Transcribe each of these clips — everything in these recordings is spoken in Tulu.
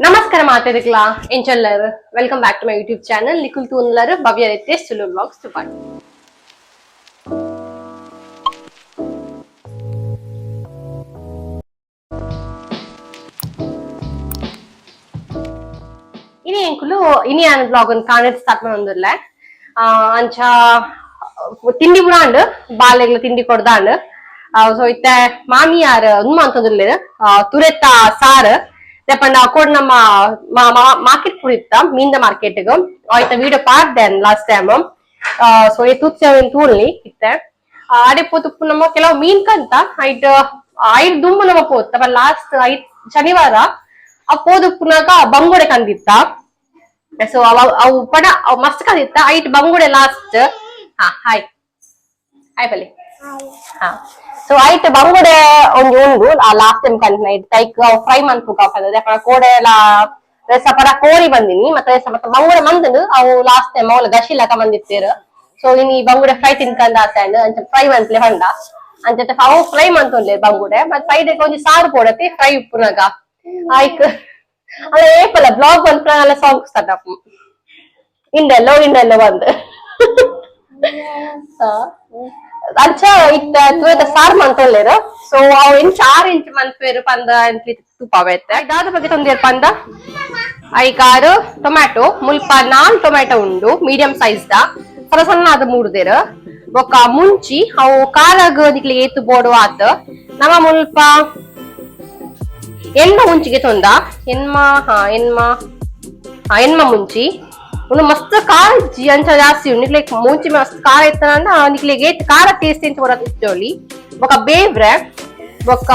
ನಮಸ್ಕಾರ ಮಾತಾಡಿಕ್ಲಾ ಎಂಚಲ್ಲರ್. Welcome back to my YouTube channel. ನಿಖುಲ್ ತೂನ್ಲರ್ Bhavya Ritesh Tulu vlogs Dubai. ಇನಿ ಎಂಕುಲು ಇನಿ ಆನ್ ಬ್ಲಾಗ್ ಒಂದು ಕಾಣೆಡ್ ಸ್ಟಾರ್ಟ್ ಮಾಡೋದಿಲ್ಲ. ಅಂಚ ತಿಂಡಿ ಬುಡಾಂಡ್ ಬಾಲೆಗ್ಲ ತಿಂಡಿ ಕೊಡ್ದಾಂಡ್. ಸೊ ಇತ್ತೆ ಮಾಮಿಯಾರ್ ಉಂದು ಅಂತಂದಿಲ್ಲ ತುರೆತ್ತ ಸಾರ್ ಪಂಡ ಅಕೋಡ್ ನಮ್ಮ ಮಾರ್ಕೆಟ್ ಪೂರಿತ್ತ ಮೀನ್ದ ಮಾರ್ಕೆಟ್ ಆಯ್ತ ವಿಡಿಯೋ ಪಾಡ್ದೆ last time. So ತೂತ್ಸೇವೆನ್ ತೂರ್ಲಿ ಇತ್ತೆ ಆಡೆ ಪೋತುಪ್ಪು ನಮ್ಮ ಕೆಲವು ಮೀನ್ ಕಂತ ಐಟ್ ಐಟ್ ದುಂಬು ನಮ್ಮ ಪೋತ ಲಾಸ್ಟ್ ಐಟ್ ಶನಿವಾರ ಆ ಪೋದುಪ್ಪುನಾಗ ಬಂಗುಡೆ ಕಂದಿತ್ತ. ಸೊ ಅವು ಪಡ ಅವು ಮಸ್ತ್ ಕಂದಿತ್ತ ಐಟ್ ಬಂಗುಡೆ ಲಾಸ್ಟ್. ಹಾ, ಹಾಯ್ ಹಾಯ್ ಬಲಿ. ಹಾ, ಸೊ ಐಟ್ ಬಂಗುಡೆ ಒಂಜಿ ಉಂಡು ಆ ಲಾಸ್ಟ್ ಟೈಮ್ ಕಂತ ಐಟ್ ತೈಕ್ ಅವು ಫ್ರೈ ಮನ್ಪುಗ ಪಂಡ ಕೋಡೆ ಲಾ ರೆಸ ಪಡ ಕೋರಿ ಬಂದಿನಿ ಮತ್ತೆ ರೆಸ ಮತ್ತೆ ಬಂಗುಡೆ ಮಂದನು ಅವು ಲಾಸ್ಟ್ ಟೈಮ್ ಅವಳ ಗಶಿಲಕ ಬಂದಿತ್ತೇರು. ಸೊ ಇನಿ ಬಂಗುಡೆ ಫ್ರೈ ತಿನ್ಕಂದ ಆತಂಡ್ ಅಂಚ ಫ್ರೈ ಮನ್ಪ್ಲೆ ಪಂಡ ಅಂಚ ಅವು ಫ್ರೈ ಮಂತೊಂಡ್ಲೆ ಬಂಗುಡೆ ಮತ್ತೆ ಸೈಡ್ ಒಂಜಿ ಸಾರು ಪೋಡತಿ ಫ್ರೈ ಉಪ್ಪುನಗ ಐಕ್ ಅಲ್ಲ ಏಪಲ ಬ್ಲಾಗ್ ಮನ್ಪುನ ಅಲ್ಲ ಸಾಂಗ್ ಸ್ಟಾರ್ಟ್ ಆಪು ಇಂಡೆಲ್ಲೋ ಇಂಡೆಲ್ಲೋ ಬಂದು ಅಂಚ ಇತ್ತ ತುರೆತ ಸಾರ್ ಮಂತೊಲ್ಲೆರ್. ಸೊ ಅವು ಇಂಚ ಆರು ಇಂಚ್ ಮನ್ಪೇರು ಪಂದ ತೂಪಾವೈತೆ ದಾದ ಬಗ್ಗೆ ತೊಂದೇರ್ ಪಂದ ಐಕಾರು ಟೊಮ್ಯಾಟೊ ಮುಲ್ಪ ನಾಲ್ ಟೊಮ್ಯಾಟೊ ಉಂಡು ಮೀಡಿಯಂ ಸೈಜ್ ದ ಸಣ್ಣ ಸಣ್ಣ ಅದು ಮೂಡ್ದೇರ್. ಬೊಕ್ಕ ಮುಂಚಿ ಅವು ಕಾಲಾಗ ನಿಕ್ಲೆ ಏತು ಬೋಡು ಆತ. ನಮ್ಮ ಮುಲ್ಪ ಎನ್ಮ ಮುಂಚಿಗೆ ತೊಂದ ಎನ್ಮ, ಹಾ ಎನ್ಮ, ಹಾ ಎನ್ಮ ಮುಂಚಿ ಉಂದು ಮಸ್ತ್ ಖಾರ ಇಜ್ಜಿ ಅಂಚ ಜಾಸ್ತಿ ಉಂಡು. ನಿಕ್ಲೆ ಮುಂಚಿ ಮಸ್ತ್ ಖಾರ ಇತ್ತಂಡ ನಿಕ್ಲೆಗ್ ಏತ್ ಖಾರ ಟೇಸ್ಟ್ ಇಂಚ ಬರತ್ ಇತ್ತೊಲಿ. ಬೊಕ ಬೇವ್ರೆ ಬೊಕ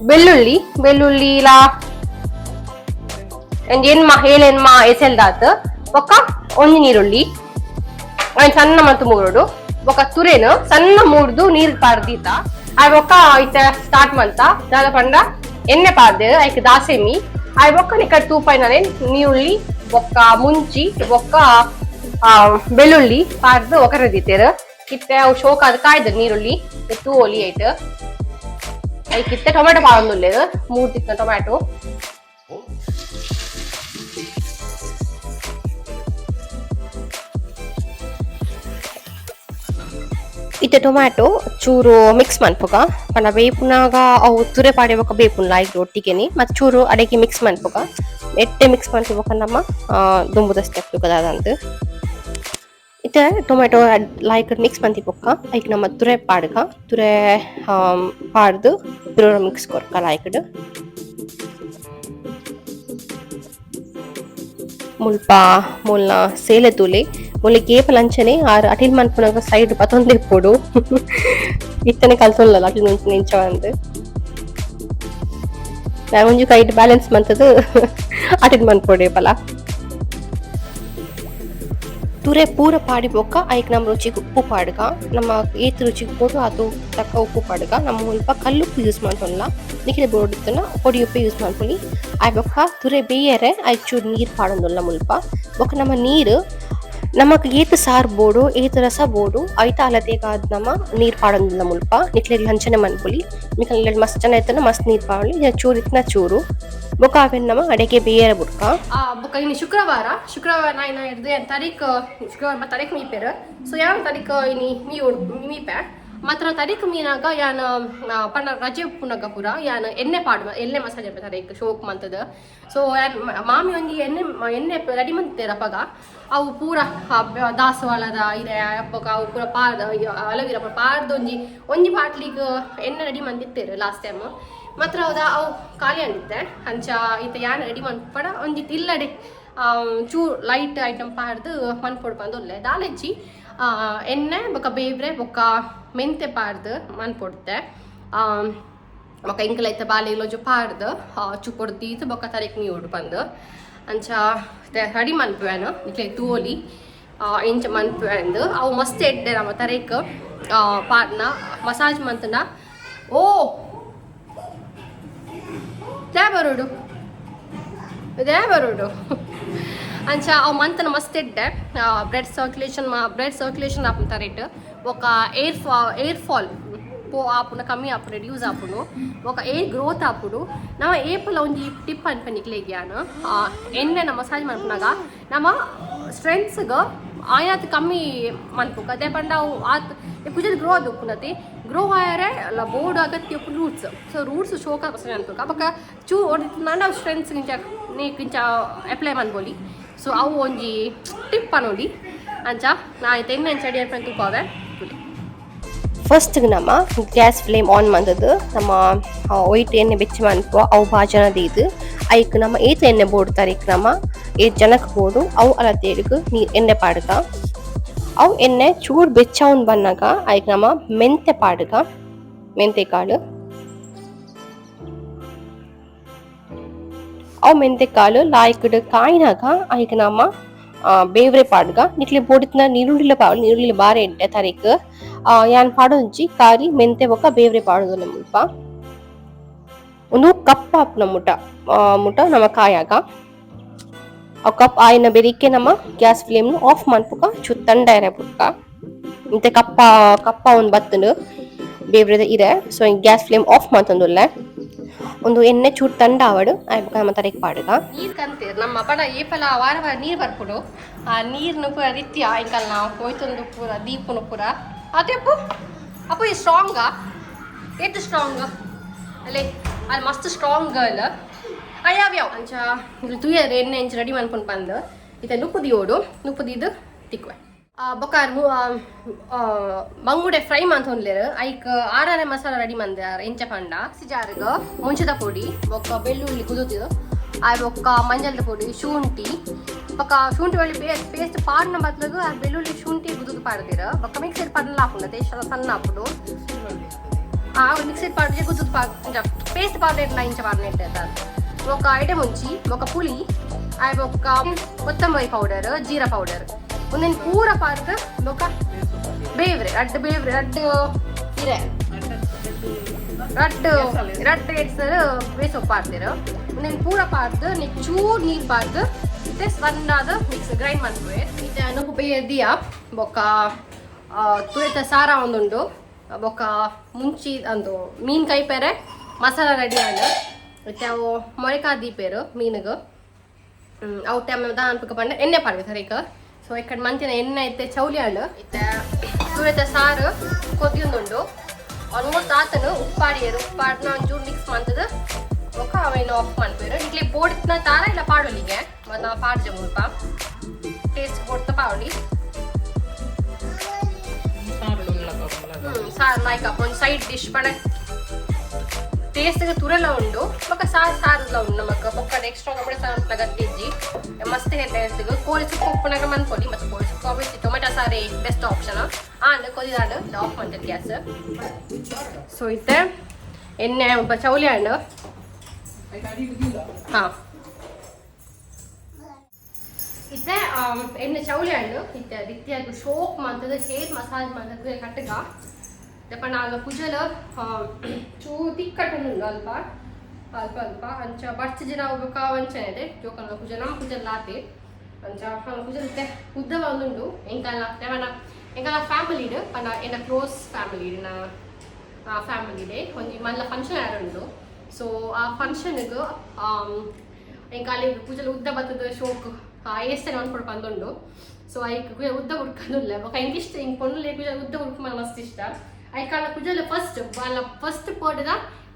ಬೆಳ್ಳುಳ್ಳಿ ಬೆಳ್ಳುಳ್ಳಿಲಾ ಒಂಜಿ ಎನ್ಮ ಏಳೆನ್ಮ ಎಸೆಲ್ದಾತ್. ಬೊಕ ಒಂಜಿ ನೀರುಳ್ಳಿ ಒಂಜಿ ಸಣ್ಣ ಮಂತ್ ಮೂರುಡು. ಬೊಕ ತುರೆನು ಸಣ್ಣ ಮೂರ್ದು ನೀರ್ ಪಾರ್ದೀತ ಆ ಬೊಕ ಇತ್ತೆ ಸ್ಟಾರ್ಟ್ ಮಂತ ದಾದ ಪಂಡ ಎಣ್ಣೆ ಪಾರ್ದೆ ಐಕ್ ದಾಸೆಮಿ ಆಯ್ ಬೊಕ್ಕ ನಿಕಟ್ ತೂಪಾಯ್ನನೆ ನೀರುಳ್ಳಿ ಬೊಕ್ಕ ಮುಂಚಿ ಬೊಕ್ಕ ಬೆಳ್ಳುಳ್ಳಿ ಪಾರ್ದು ಒಕರೆ ದೀತೆರ್. ಇತ್ತೆ ಅವು ಶೋಕ್ ಆದ್ ಕಾಯ್ದು ನೀರುಳ್ಳಿ ತೂವೊಲಿ ಐಟ್ ಐಕ್ ಇತ್ತೆ ಟೊಮೆಟೊ ಪಾಡೊಂದುಲ್ಲೆರ್ ಮೂರ್ ತಿಕ್ನ ಟೊಮ್ಯಾಟೊ. ಇತ್ತೆ ಟೊಮ್ಯಾಟೊ ಚೂರು ಮಿಕ್ಸ್ ಮನ್ಪುಗ ಪಂಡ ಬೇಪುನಾಗ ಅವು ತುರೆ ಪಾಡಿ ಬೊಕ ಬೇಪುನ್ ಲಾಯ್ಕ್ ಒಟ್ಟಿಗೆನೆ ಮತ್ತೆ ಚೂರು ಅಡೆಗೆ ಮಿಕ್ಸ್ ಮನ್ಪುಗ ಎಟ್ಟೆ ಮಿಕ್ಸ್ ಮನ್ಪುಗ ನಮ್ಮ ದುಂಬುದ ಸ್ಟೆಪ್ ದಾದಂತ. ಇತ್ತೆ tomato like mix ಮಂತಿ ಬೊಕ್ಕ ಐಕ್ ನಮ್ಮ ತುರೆ ಪಾಡ್ಗ ತುರೆ ಪಾಡ್ದು ತುರೆ ಮಿಕ್ಸ್ ಕೊರ್ಕ ಲಾಯ್ಕ್ಡ್. ಮುಲ್ಪ ಮುಲ್ಲ ಸೇಲೆ ತೂಲೆ ಮುಲ್ಲ ಕೇಪಲ ಅಂಚನೆ ಆರ್ ಅಟಿಲ್ ಮನ್ಪುನಗ ಸೈಡ್ ಪತೊಂದು ಇಪ್ಪೊಡು. ಇತ್ತನೆ ಕಲ್ತೊಲ್ಲಲ್ಲ ಅಟಿಲ್ ಮಂಚನೆ ಇಂಚ ಬಂದು ಒಂಜಿ ಕೈಟ್ ಬ್ಯಾಲೆನ್ಸ್ ಮಂತದು ಅಟಿಲ್ ಮನ್ಪೊಡೆ ಪಲ. ತುರೆ ಪೂರ ಪಾಡಿ ಬೊಕ್ಕ ಐಕ್ ನಮ್ಮ ರುಚಿಗೆ ಉಪ್ಪು ಪಾಡ್ಗ. ನಮ್ಮ ಏತ್ ರುಚಿಗೆ ಬೋಡು ಅದು ತಕ್ಕ ಉಪ್ಪು ಪಾಡ್ಗ. ನಮ್ಮ ಮುಲ್ಪ ಕಲ್ಲುಪ್ಪು ಯೂಸ್ ಮಲ್ತೊನ್ಲ, ನಿಕ್ಲೆ ಬೋಡಿತ್ತುನ ಪೊಡಿ ಉಪ್ಪು ಯೂಸ್ ಮಲ್ಪೊಲಿ. ಆಯ್ ಬೊಕ್ಕ ತುರೆ ಬೇಯರೆ ಐಕ್ ಚೂರು ನೀರು ಪಾಡೊಂದುಲ್ಲ ಮುಲ್ಪ. ಬೊಕ್ಕ ನಮ್ಮ ನೀರು ನಮಕ್ ಏತ್ ಸಾರ್ ಬೋಡು ಏತ್ ರಸ ಬೋಡು ಐತ ಅಲತೆಗಾದ್ ನಮ ನೀರ್ ಪಾಡೊಂದುಲ್ಲ ಮುಲ್ಪ. ನಿಕ್ಲೆಗ್ ಅಂಚನೆ ಮನ್ಪೊಲಿ. ನಿಕ್ಲೆ ಮಸ್ತ್ ಜನ ಇತ್ತುಂಡ ಮಸ್ತ್ ನೀರ್ ಪಾಡೊಲಿ, ಚೂರು ಇತ್ತಿನ ಚೂರು. ಬೊಕ ಅವೆನ್ ನಮ ಅಡೆಗೆ ಬೇಯರೆ ಬುಡ್ಕ. ಬೊಕ ಇನಿ ಶುಕ್ರವಾರ ಶುಕ್ರವಾರ ನಾಯಿನ ಹಿಡ್ದು ತಾರೀಕ್ ಶುಕ್ರವಾರ ತಾರೀಕ್ ಮೀಪೆರ್. ಸೊ ಯಾನ್ ತಾರೀಕ್ ಇನಿ ಮೀ ಮೀಪೆ ಮಾತ್ರ ತಾರೀಕ್ ಮೀನಾಗ ಯಾನ್ ಪಂಡ ರಜೆ ಉಪ್ಪುನಗ ಪೂರ ಯಾನ್ ಎಣ್ಣೆ ಪಾಡು ಎಣ್ಣೆ ಮಸಾಜ್ ತಾರೀಕ್ ಶೋಕ್ ಮಂತದ. ಸೊ ಯಾನ್ ಮಾಮಿ ಒಂಜಿ ಎಣ್ಣೆ ಎಣ್ಣೆ ರೆಡಿ ಮಂತೇರ್ ಅಪಗ ಅವು ಪೂರ ದಾಸವಾಳದ ಇರೆ ಅಪ್ಪಗ ಅವು ಪೂರ ಪಾರ್ದ ಅಲವಿರ ಪಾರ್ದ ಒಂಜಿ ಒಂಜಿ ಬಾಟ್ಲಿಗ್ ಎಣ್ಣೆ ರೆಡಿ ಮಂದಿತ್ತೇರು ಲಾಸ್ಟ್ ಟೈಮ್. ಮಾತ್ರ ಹೌದಾ ಅವು ಖಾಲಿ ಅಂದಿತ್ತೆ ಅಂಚ ಇತ್ತ ಯಾನ್ ರೆಡಿ ಮನ್ಪಡ ಒಂಜಿ ಇಲ್ಲಡೆ ಚೂರು ಲೈಟ್ ಐಟಮ್ ಪಾಡ್ದು ಮನ್ಪೊಡು ಪಂದ್ ದಾಲೆಜ್ಜಿ ಎಣ್ಣೆ ಬೊಕ ಬೇವ್ರೆ ಬೊಕ ಮೆಂತೆ ಪಾಡ್ದು ಮನ್ಪೊಡ್ತೆ. ಬೊಕ ಎಂಕಲ್ ಐತ ಬಾಲೆಗ್ ಒಂಜಿ ಪಾಡ್ದು ಚುಪ್ಪೊಡು ದೀದ್ ಬೊಕ ತರೆಕ್ ಮೀಯೊಡು ಪಂದ್. ಅಂಚ ರೆಡಿ ಮನ್ಪುವೆನ್ ನಿಕ್ಲೆ ತೂವೊಲಿ ಎಂಚ ಮನ್ಪುವೆ ಅವು ಮಸ್ತ್ ಎಡ್ಡೆ ನಮ್ಮ ತರೆಕ್ ಪಾಡ್ನ ಮಸಾಜ್ ಮಂತುಂಡ. ಓ ದೇ ಬರೋಡು ಇದೇ ಬರೋಡು. ಅಂಚ ಅವು ಮಂತನ ಮಸ್ತ್ ಎಡ್ಡೆ blood circulation blood circulation ಆಪುಂಡು ತರೆಟ್. ಬೊಕ ಏರ್ ಫಾ ಏರ್ ಫಾಲ್ ಪೋ ಆಪುಂಡ ಕಮ್ಮಿ ಆಪುಂಡು, ರೆಡ್ಯೂಸ್ ಆಪುಂಡು, ಬೊಕ ಏರ್ ಗ್ರೋತ್ ಆಪುಂಡು. ನಮ ಏಪಲ ಒಂಜಿ ಟಿಪ್ ಅನ್ಪನಿಕ್ಲೆಗ್ ಯಾನ್, ಎಣ್ಣೆನ ಮಸಾಜ್ ಮನ್ಪುನಗ ನಮ ಸ್ಟ್ರೆಂತ್ಸ್ಗ್ ಆಯಾತ್ ಕಮ್ಮಿ ಮನ್ಪುಕ. ದಾಯೆ ಪಂಡ ಅವು ಆತ್ ಕುಜಲ್ ಗ್ರೋ ಆದ್ ಉಪ್ಪುನತಿ, ಗ್ರೋ ಆಯರೆ ಲ ಬೋರ್ಡ್ ಅಗತ್ಯ ಉಪ್ಪುಂಡು ರೂಟ್ಸ್. ಸೊ ರೂಟ್ಸ್ ಶೋಕ ಮಸಾಜ್ ಮನ್ಪುಕ. ಬೊಕ ಚೂ ನಾಂಡ ಸ್ಟ್ರೆಂತ್ಸ್ ಇಂಚ ನೀಕ್ ಇಂಚ ಅಪ್ಲೈ ಮನ್ಪೊಲಿ. ಸೊ ಅವು ಒಂಜಿ ಟಿಪ್ ಪನೊಲಿ. ಅಂಚ ನಾ ಇತ್ತೆ ಎಣ್ಣೆ ಅಂಚ ರೆಡಿ ಅನ್ಪಂದು ತೂಪಾವೆ. ಫಸ್ಟ್ ನಮ್ಮ ಗ್ಯಾಸ್ ಫ್ಲೇಮ್ ಆನ್ ಮಂತುದು ನಮ್ಮ ಒಯ್ಟ್ ಎಣ್ಣೆ ಬೆಚ್ಚ ಮನ್ಪುವ. ಅವು ಬಾಜನ ದೀದ್ ಐಕ್ ನಮ್ಮ ಏತ್ ಎಣ್ಣೆ ಬೋಡು ತರಿಕ್ ನಮ ಏತ್ ಜನಕ್ ಬೋಡು ಅವು ಅಳತೆಗ್ ನೀರ್ ಎಣ್ಣೆ ಪಾಡುಗ. ಅವು ಎಣ್ಣೆ ಚೂರ್ ಬೆಚ್ಚಾವೊಂದು ಬನ್ನಗ ಐಕ್ ನಮ ಮೆಂತೆ ಪಾಡುಗ, ಮೆಂತೆ ಕಾಳು. ಅವು ಮೆಂತೆ ಕಾಳು ಲಾಯ್ಕ್ಡ್ ಕಾಯಿನಾಗ ಐಕ್ ನಮ ಬೇವ್ರೆ ಪಾಡುಗ. ನಿಕ್ಲೆ ಬೋಡಿತ್ನ ನೀರುಳ್ಳಿಲ ಪಾಡು, ನೀರುಳ್ಳಿ ಬಾರಿ ಎಡ್ಡೆ ತರಿಕ್. ಯಾನ್ ಪಾಡೊಂಜಿ ಕಾರಿ ಮೆಂತೆ ಬೊಕ ಬೇವ್ರೆ ಪಾಡೊಂದುಲ್ಲೆ ಮುಲ್ಪ. ಉಂದು ಕಪ್ಪಾಪುನ ಮುಟ ಮುಟ ನಮ ಕಾಯಾಗ. ಅವು ಕಪ್ ಆಯಿನ ಬೆರಿಕೆ ನಮ್ಮ ಗ್ಯಾಸ್ ಫ್ಲೇಮ್ ಆಫ್ ಮನ್ಪುಗ, ಚೂರು ತಂಡಾಯರೆ ಬುಡ್ಕ. ಇಂತೆ ಕಪ್ಪ ಕಪ್ಪ ಒಂದು ಬತ್ತುಂಡು ಬೇವ್ರೆದ ಇರೆ. ಸೊ ಗ್ಯಾಸ್ ಫ್ಲೇಮ್ ಆಫ್ ಮಂತೊಂದುಲ್ಲೆ. ಒಂದು ಎಣ್ಣೆ ಚೂರು ತಂಡ ಆವಡ್, ಆಯ್ ಬೊಕ ನಮ ತರೆಕ್ ಪಾಡುಗ. ನೀರು ಕಂತೇರ್ ನಮ್ಮ ಪಡ ಏಪಲ ವಾರ ವಾರ ನೀರು ಬರ್ಪುಡು. ಆ ನೀರ್ನು ಪೂರ ರಿತ್ಯ ಇಂಕಲ್ನ ಹೋಯ್ತೊಂದು ಪೂರ ದೀಪುನು ಪೂರ ಅದೇಪು ಅಪ್ಪು. ಈ ಸ್ಟ್ರಾಂಗಾ? ಏತ್ ಸ್ಟ್ರಾಂಗ್ ಅಲ್ಲೇ ಅದು ಮಸ್ತ್ ಸ್ಟ್ರಾಂಗ್ ಗರ್ಲ್ ಅಯ್ಯಾವ್ಯಾವ. ಅಂಚ ಇಲ್ಲಿ ತೂಯರ್ ಎಣ್ಣೆ ಇಂಚ ರೆಡಿ ಮನ್ಪುಂಡು ಪಂದ್. ಇತ್ತೆ ನುಪ್ಪು ದಿಯೋಡು, ನುಪ್ಪು ದೀದ್ ತಿಕ್ಕುವೆ. ಬೊಕ ಬಂಗುಡೆ ಫ್ರೈ ಮಂತೊಂದ್ಲೇರ್. ಐಕ್ ಆರಾರೆ ಮಸಾಲ ರೆಡಿ ಮಂದ. ಎಂಚ ಪಂಡ, ಮಿಕ್ಸಿ ಜಾರ್ಗ್ ಮುಂಚದ ಪೊಡಿ ಬೊಕ್ಕ ಬೆಳ್ಳುಳ್ಳಿ ಕುದುತಿದು ಆಯ್ ಬೊಕ್ಕ ಮಂಜಲ್ದ ಪೊಡಿ, ಶುಂಠಿ, ಬೊಕ್ಕ ಶುಂಠಿ ಬೆಳ್ಳುಳ್ಳಿ ಪೇಸ್ಟ್ ಪಾಡಿನ ಬದ್ಲಗು ಆ ಬೆಳ್ಳುಳ್ಳಿ ಶುಂಠಿ ಕುದುದು ಪಾಡ್ದಿರ. ಬೊಕ್ಕ ಮಿಕ್ಸಿಡ್ ಪಾಡ್ಲ ಆಪುಂಡು, ಸಣ್ಣ ಆಪುಂಡು. ಆ ಮಿಕ್ಸಿಡ್ ಪಾಡ್ರೆ ಕುದುದು ಪಾ ಪೇಸ್ಟ್ ಪಾಡ್ರೆ ಇಂಚ ಪಾಡ್ನೆ. ಬೊಕ್ಕ ಎಡೆ ಮುಂಚಿ, ಬೊಕ್ಕ ಪುಳಿ, ಆಯ್ ಬೊಕ್ಕ ಕೊತ್ತಂಬರಿ ಪೌಡರ್, ಜೀರಾ ಪೌಡರ್, ಒಂದೊಂದು ಪೂರ ಪಾಡ್ದು ಬೊಕ್ಕ ಬೇವ್ರೆ, ರಡ್ಡ್ ಬೇವ್ರೆ, ರಡ್ಡ್ ಇರೆ, ರಡ್ಡ್ ರಡ್ಡ್ ಎಡ್ಸರ್ ಬೇಸೊಪ್ಪು ಪಾಡ್ದೆರ್. ಒಂದೊಂದು ಪೂರ ಪಾಡ್ದು ಚೂರು ನೀರು ಪಾಡ್ದು ಇತ್ತೆ ಸಣ್ಣಾದ ಮಿಕ್ಸ್ ಗ್ರೈಂಡ್ ಮನ್ಪುವೆ. ಇತ್ತೆ ನುಪ್ಪು ಬೇಯ ದಿಯ. ಬೊಕ್ಕ ತುರೆತ ಸಾರ ಒಂದುಂಡು. ಬೊಕ್ಕ ಮುಂಚಿ ಅಂದು ಮೀನ್ ಕೈಪೆರೆ ಮಸಾಲ ರೆಡಿ ಆಂಡ್. ಇತ್ತೆ ಅವು ಮೊರೆಕಾ ದೀಪೇರು ಮೀನುಗು. ಅವು ಟೈಮ್ ದಾನ ಅನ್ಪುಕ ಪಂಡ ಎಣ್ಣೆ ಪಾಡ್ವೆ ಸರಿಕ. ಸೊ ಇಕ್ಕಡೆ ಮಂತಿನ ಎಣ್ಣೆ ಇತ್ತೆ ಚೌಲಿ ಆಂಡ್. ಇತ್ತೆ ತುರೆತ ಸಾರು ಕೊದ್ದಿಯೊಂದುಂಡು, ಆಲ್ಮೋಸ್ಟ್ ಆತನು. ಉಪ್ಪಾಡಿಯರು, ಉಪ್ಪಾಡ್ನ ಒಂಚೂರು ಮಿಕ್ಸ್ ಮಂತದ ಬೊಕ್ಕ ಅವೇನು ಆಫ್ ಮನ್ಪೇರು. ಇಡ್ಲಿ ಬೋಡಿತ್ನ ತಾರ ಇಲ್ಲ ಪಾಡೊಲಿಗೆ ಮತ್ತು ಪಾಡ್ಜೆ ಮುಲ್ಪ ಟೇಸ್ಟ್ ಬೋಡ್ತ ಪಾವಲಿ. ಸಾರು ಲೈಕ್ ಒಂದು ಸೈಡ್ ಡಿಶ್ ಪಣ ಟೇಸ್ಟ್ ತುರೆಲ ಉಂಡು. ಬೊಕ್ಕ ಸಾರು ಸಾರುಲ ಉಂಡು ನಮಕ್. ಬೊಕ್ಕ ಎಕ್ಸ್ಟ್ರಾ ಕಪಡೆ ಸಾರು ಗಟ್ಟಿಜ್ಜಿ, ಮಸ್ತ್ ಟೇಸ್ಟ್. ಕೋಳಿ ಸುಕ್ಕ ಉಪ್ಪುನಾಗ ಮನ್ಪೊಲಿ ಮತ್ತೆ ಕೋಳಿ ಸುಕ್ಕ ಆಬ್ವಿಯಸ್ಲಿ ಟೊಮೆಟೊ ಸಾರೇ ಬೆಸ್ಟ್ ಆಪ್ಷನ್. ಆಂಡ್ ಕೊದಿದಾಂಡ್, ಆಫ್ ಮಂತದ ಗ್ಯಾಸ್. ಸೊ ಇತ್ತೆ ಎಣ್ಣೆ ಒಬ್ಬ ಚೌಲಿ ಆಂಡ್. ಹಾ, ಇತ್ತೆ ಎಣ್ಣೆ ಚೌಲಿ ಆಂಡ್. ಇತ್ತೆ ರೀತಿಯಾಗಿ ಶೋಕ್ ಮಂತದ ಹೇರ್ ಮಸಾಜ್ ಮಂತದ ಕಟ್ಟಗ. ದಪ್ಪಣ್ಣ ಆಗ ಕುಜಲ ಚೂ ತಿಕ್ಕಟ್ಟುಂಡು ಅಲ್ಪ ಅಲ್ಪ ಅಲ್ಪ. ಅಂಚ ಬರ್ಚ ಜನ ಬೊಕ್ಕ ಅಂಚನೆ ಇದೆ ಜೋಕಲ್ನ ಕುಜಲ, ನಮ್ಮ ಕುಜಲ್ ಲಾತೆ. ಅಂಚ ಕುಜಲ್ ಇತ್ತೆ ಉದ್ದ ಒಂದುಂಡು. ಎಂಕಲ್ನ ಪಂಡ ಎಂಕಲ್ನ ಫ್ಯಾಮಿಲಿಡ್ ಪಂಡ ಎನ್ನ ಕ್ಲೋಸ್ ಫ್ಯಾಮಿಲಿ ನ ಫ್ಯಾಮಿಲಿ ಒಂಜಿ ಮಲ್ಲ ಫಂಕ್ಷನ್ ಯಾರುಂಡು. ಸೊ ಆ ಫಂಕ್ಷನ್ಗ್ ಎಂಕಾಲಿ ಕುಜಲ್ ಉದ್ದ ಬತ್ತದ ಶೋಕ್ ಏಸ್ತೇನೆ ಮನ್ಪೊಡು ಪಂದುಂಡು. ಸೊ ಐಕ್ ಕುಜಲ್ ಉದ್ದ ಉಡ್ಕೊಂಡುಲ್ಲೆ. ಬೊಕ ಎಂಕ್ ಇಷ್ಟ, ಇಂಕ್ ಪೊಣ್ಣುಲೆ ಕುಜಲ್ ಉದ್ದ ಉಡ್ಕು ಮಸ್ತ್ ಇಷ್ಟ. ಐಕಾಲ ಕುಜಲ್ ಫಸ್ಟ್ ಅಲ್ಲ ಫಸ್ಟ್ ಪೋಟದ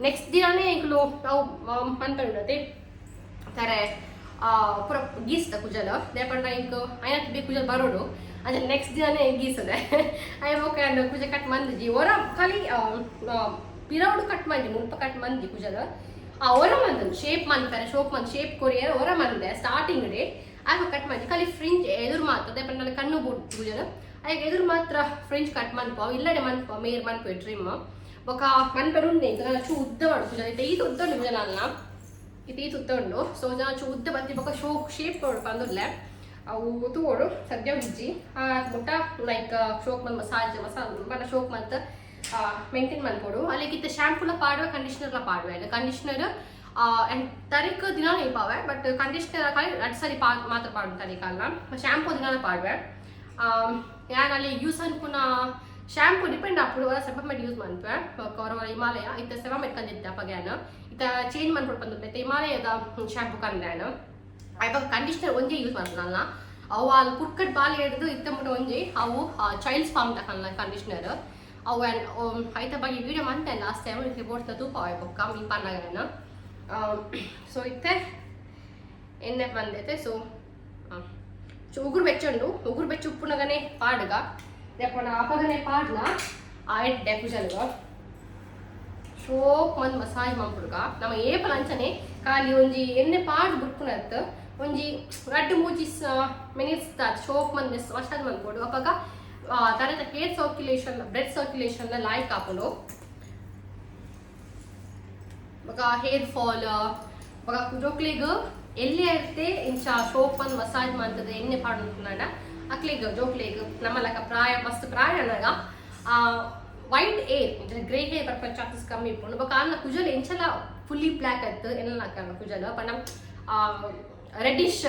ನೆಕ್ಸ್ಟ್ ದಿನನೇ ಎಂಕುಲು ಅವು ಮನ್ಪುಂಡು ತರೆ ಪೂರ ಗೀಸ್ತ ಕುಜಲ್. ದಾಯೆ ಪಂಡ ಇಂಕ್ ಐನತ್ ಬಿ ಕುಜಲ್ ಬರೋಡು. ಅಂಚ ನೆಕ್ಸ್ಟ್ ದಿನನೇ ಗೀಸದೆ. ಅಯ್ಯ ಬೊಕ ಕುಜ ಕಟ್ ಮಂದಿಜಿ. ಒರ ಖಾಲಿ ಪಿರವುಡು ಕಟ್ ಮಂಜಿ, ಮುಲ್ಪ ಕಟ್ ಮಂದಿ ಕುಜಲ್. ಆ ಒರ ಮಂದನ್ ಶೇಪ್ ಮನ್ಪೆರೆ ಶೋಪ್ ಮಂದ್ ಶೇಪ್ ಕೊರಿಯರ್ ಒರ ಮಂದೆ ಸ್ಟಾರ್ಟಿಂಗ್ ಡೇ. ಆಗ ಕಟ್ ಮಂಜಿ ಖಾಲಿ ಫ್ರಿಂಜ್ ಎದುರು ಮಾತ್ರ. ದಾಯೆ ಪಂಡ ಕಣ್ಣು ಬೂಟ್ ಕುಜಲ್ ಆಗ ಎದುರು ಮಾತ್ರ ಫ್ರಿಂಜ್ ಕಟ್ ಮನ್ಪ, ಇಲ್ಲಡೆ ಮನ್ಪ ಮೇರ್ ಮನ್ಪೆ ಟ್ರಿಮ್. ಬೊಕ ಮನ್ಪೆರೆ ಉಂಡೆ ಇಂಕ ಚೂ ಉದ್ದ ಮಾಡು ಕುಜಲ್. ಇತ್ತೆ ಈತ್ ಉದ್ದ ಉಂಡು ಕುಜಲ್ ಅಲ್ಲ, ಇತ್ತೆ ಈತ್ ಉದ್ದ ಉಂಡು. ಸೊ ಜನ ಚೂ ಉದ್ದ ಬತ್ತಿ ಬೊಕ ಶೋ ಶೇಪ್ ಕೊಡು ಪಂದುಲ್ಲೆ. ಅವು ತೂವೊಡು, ಸದ್ಯ ಉಜ್ಜಿ. ಆ ಮುಟ್ಟ ಲೈಕ್ ಶೋಕ್ ಮಂತ್ ಮಸಾಜ್ ಮಸಾಜ್ ಪಂಡ ಶೋಕ್ ಮಂತ್ ಮೇಂಟೈನ್ ಮನ್ಪೊಡು. ಅಲ್ಲಿಗಿತ್ತ ಶಾಂಪೂಲ ಪಾಡುವೆ, ಕಂಡೀಷನರ್ಲ ಪಾಡುವೆ. ಕಂಡೀಷನರ್ ತರಿಕ್ ದಿನ ಇಪ್ಪಾವೆ, ಬಟ್ ಕಂಡೀಷನರ್ ಖಾಲಿ ರಡ್ಡ್ ಸರಿ ಪಾ ಮಾತ್ರ ಪಾಡು ತರಿಕಲ್ಲ. ಶಾಂಪೂ ದಿನ ಪಾಡುವೆ. ಯಾನ್ ಅಲ್ಲಿ ಯೂಸ್ ಅನ್ಪುನ ಶಾಂಪೂ ಡಿಪೆಂಡ್ ಆಪುಂಡು. ಒರ ಸೆಬಮೆಡ್ ಯೂಸ್ ಮನ್ಪುವೆ, ಬೊಕ್ಕ ಒರ ಹಿಮಾಲಯ. ಇತ್ತೆ ಸೆಬಮೆಡ್ ಕಂದಿತ್ತೆ ಅಪಗ ಯಾನ್. ಇತ್ತೆ ಚೇಂಜ್ ಮನ್ಪೊಡು ಪಂದ್ ಇತ್ತೆ ಹಿಮಾಲಯದ ಶಾಂಪೂ ಕಂದೆ ಯಾನ್. ಐಬೊಕ್ಕ ಕಂಡೀಷನರ್ ಒಂಜೇ ಯೂಸ್ ಮನ್ಪುನಲ್ಲ. ಅವು ಅಲ್ ಪುರ್ಕಟ್ ಬಾಲೆ ಹಿಡ್ದು ಇತ್ತೆ ಮುಟ ಒಂಜಿ. ಅವು ಚೈಲ್ಡ್ಸ್ ಫಾರ್ಮ್ ದಕಲ್ನ ಕಂಡೀಷನರ್ ಅವು. ಐತ ಬಗ್ಗೆ ವಿಡಿಯೋ ಮಂತೆ ಲಾಸ್ಟ್ ಟೈಮ್. ಇತ್ತೆ ಬೋಡ್ತ ತೂಪ ಬೊಕ್ಕ ಮೀ ಪನ್ನಗ. ಸೊ ಇತ್ತೆ ಎಣ್ಣೆ ಬಂದೈತೆ. ಸೊ ಉಗುರು ಬೆಚ್ಚ ಉಂಡು. ಉಗುರು ಬೆಚ್ಚ ಉಪ್ಪುನಗನೆ ಪಾಡ್ಗ ದೆಪ್ಪಣ ಅಪಗನೆ ಪಾಡ್ನ ಆ ಎಡ್ಡೆ ಕುಜಲ್ಗ ಶೋಕ್ ಮಂದ್ ಮಸಾಜ್ ಮನ್ಪುಡ್ಗ. ನಮ್ಮ ಏಪಲ ಅಂಚನೆ ಖಾಲಿ ಒಂಜಿ ಎಣ್ಣೆ ಪಾಡ್ ಬುಡ್ಪುನತ್ ಒಂಜಿ ರಡ್ಡ್ ಮೂಜಿ ಮಿನಿಟ್ಸ್ ಶೋಕ್ ಮಂದ್ ಮಸಾಜ್ ಮನ್ಪೊಡು. ಅಪಗ ತರೆತ ಹೇರ್ ಸರ್ಕ್ಯುಲೇಷನ್, ಬ್ಲಡ್ ಸರ್ಕ್ಯುಲೇಷನ್ ಲಾಯ್ಕ್ ಆಪುಂಡು. ಬೊಕ ಹೇರ್ ಫಾಲ್, ಬೊಕ ಜೋಕ್ಲೆಗ್ ಎಲ್ಲಿ ಇರುತ್ತೆ ಇಂಚ ಶೋಕ್ ಮಂದ್ ಮಸಾಜ್ ಮಂತದ ಎಣ್ಣೆ ಪಾಡೊಂದುಪ್ಪುನಂಡ ಅಕ್ಲೆಗ್ ಜೋಕ್ಲೆಗ್ ನಮ್ಮಲಕ ಪ್ರಾಯ ಮಸ್ತ್ ಪ್ರಾಯ ಅನ್ನಾಗ ವೈಟ್ ಹೇರ್, ಗ್ರೇ ಹೇರ್ ಬರ್ಪುನ ಚಾನ್ಸಸ್ ಕಮ್ಮಿ ಇಪ್ಪುಂಡು. ಬೊಕ ಆಲ್ನ ಕುಜಲ್ ಎಂಚಲ ಫುಲ್ಲಿ ಬ್ಲ್ಯಾಕ್ ಅತ್ತ್, ಎನ್ನಲ ಕುಜಲ್ ಪಂಡ ರೆಡ್ಡಿಶ್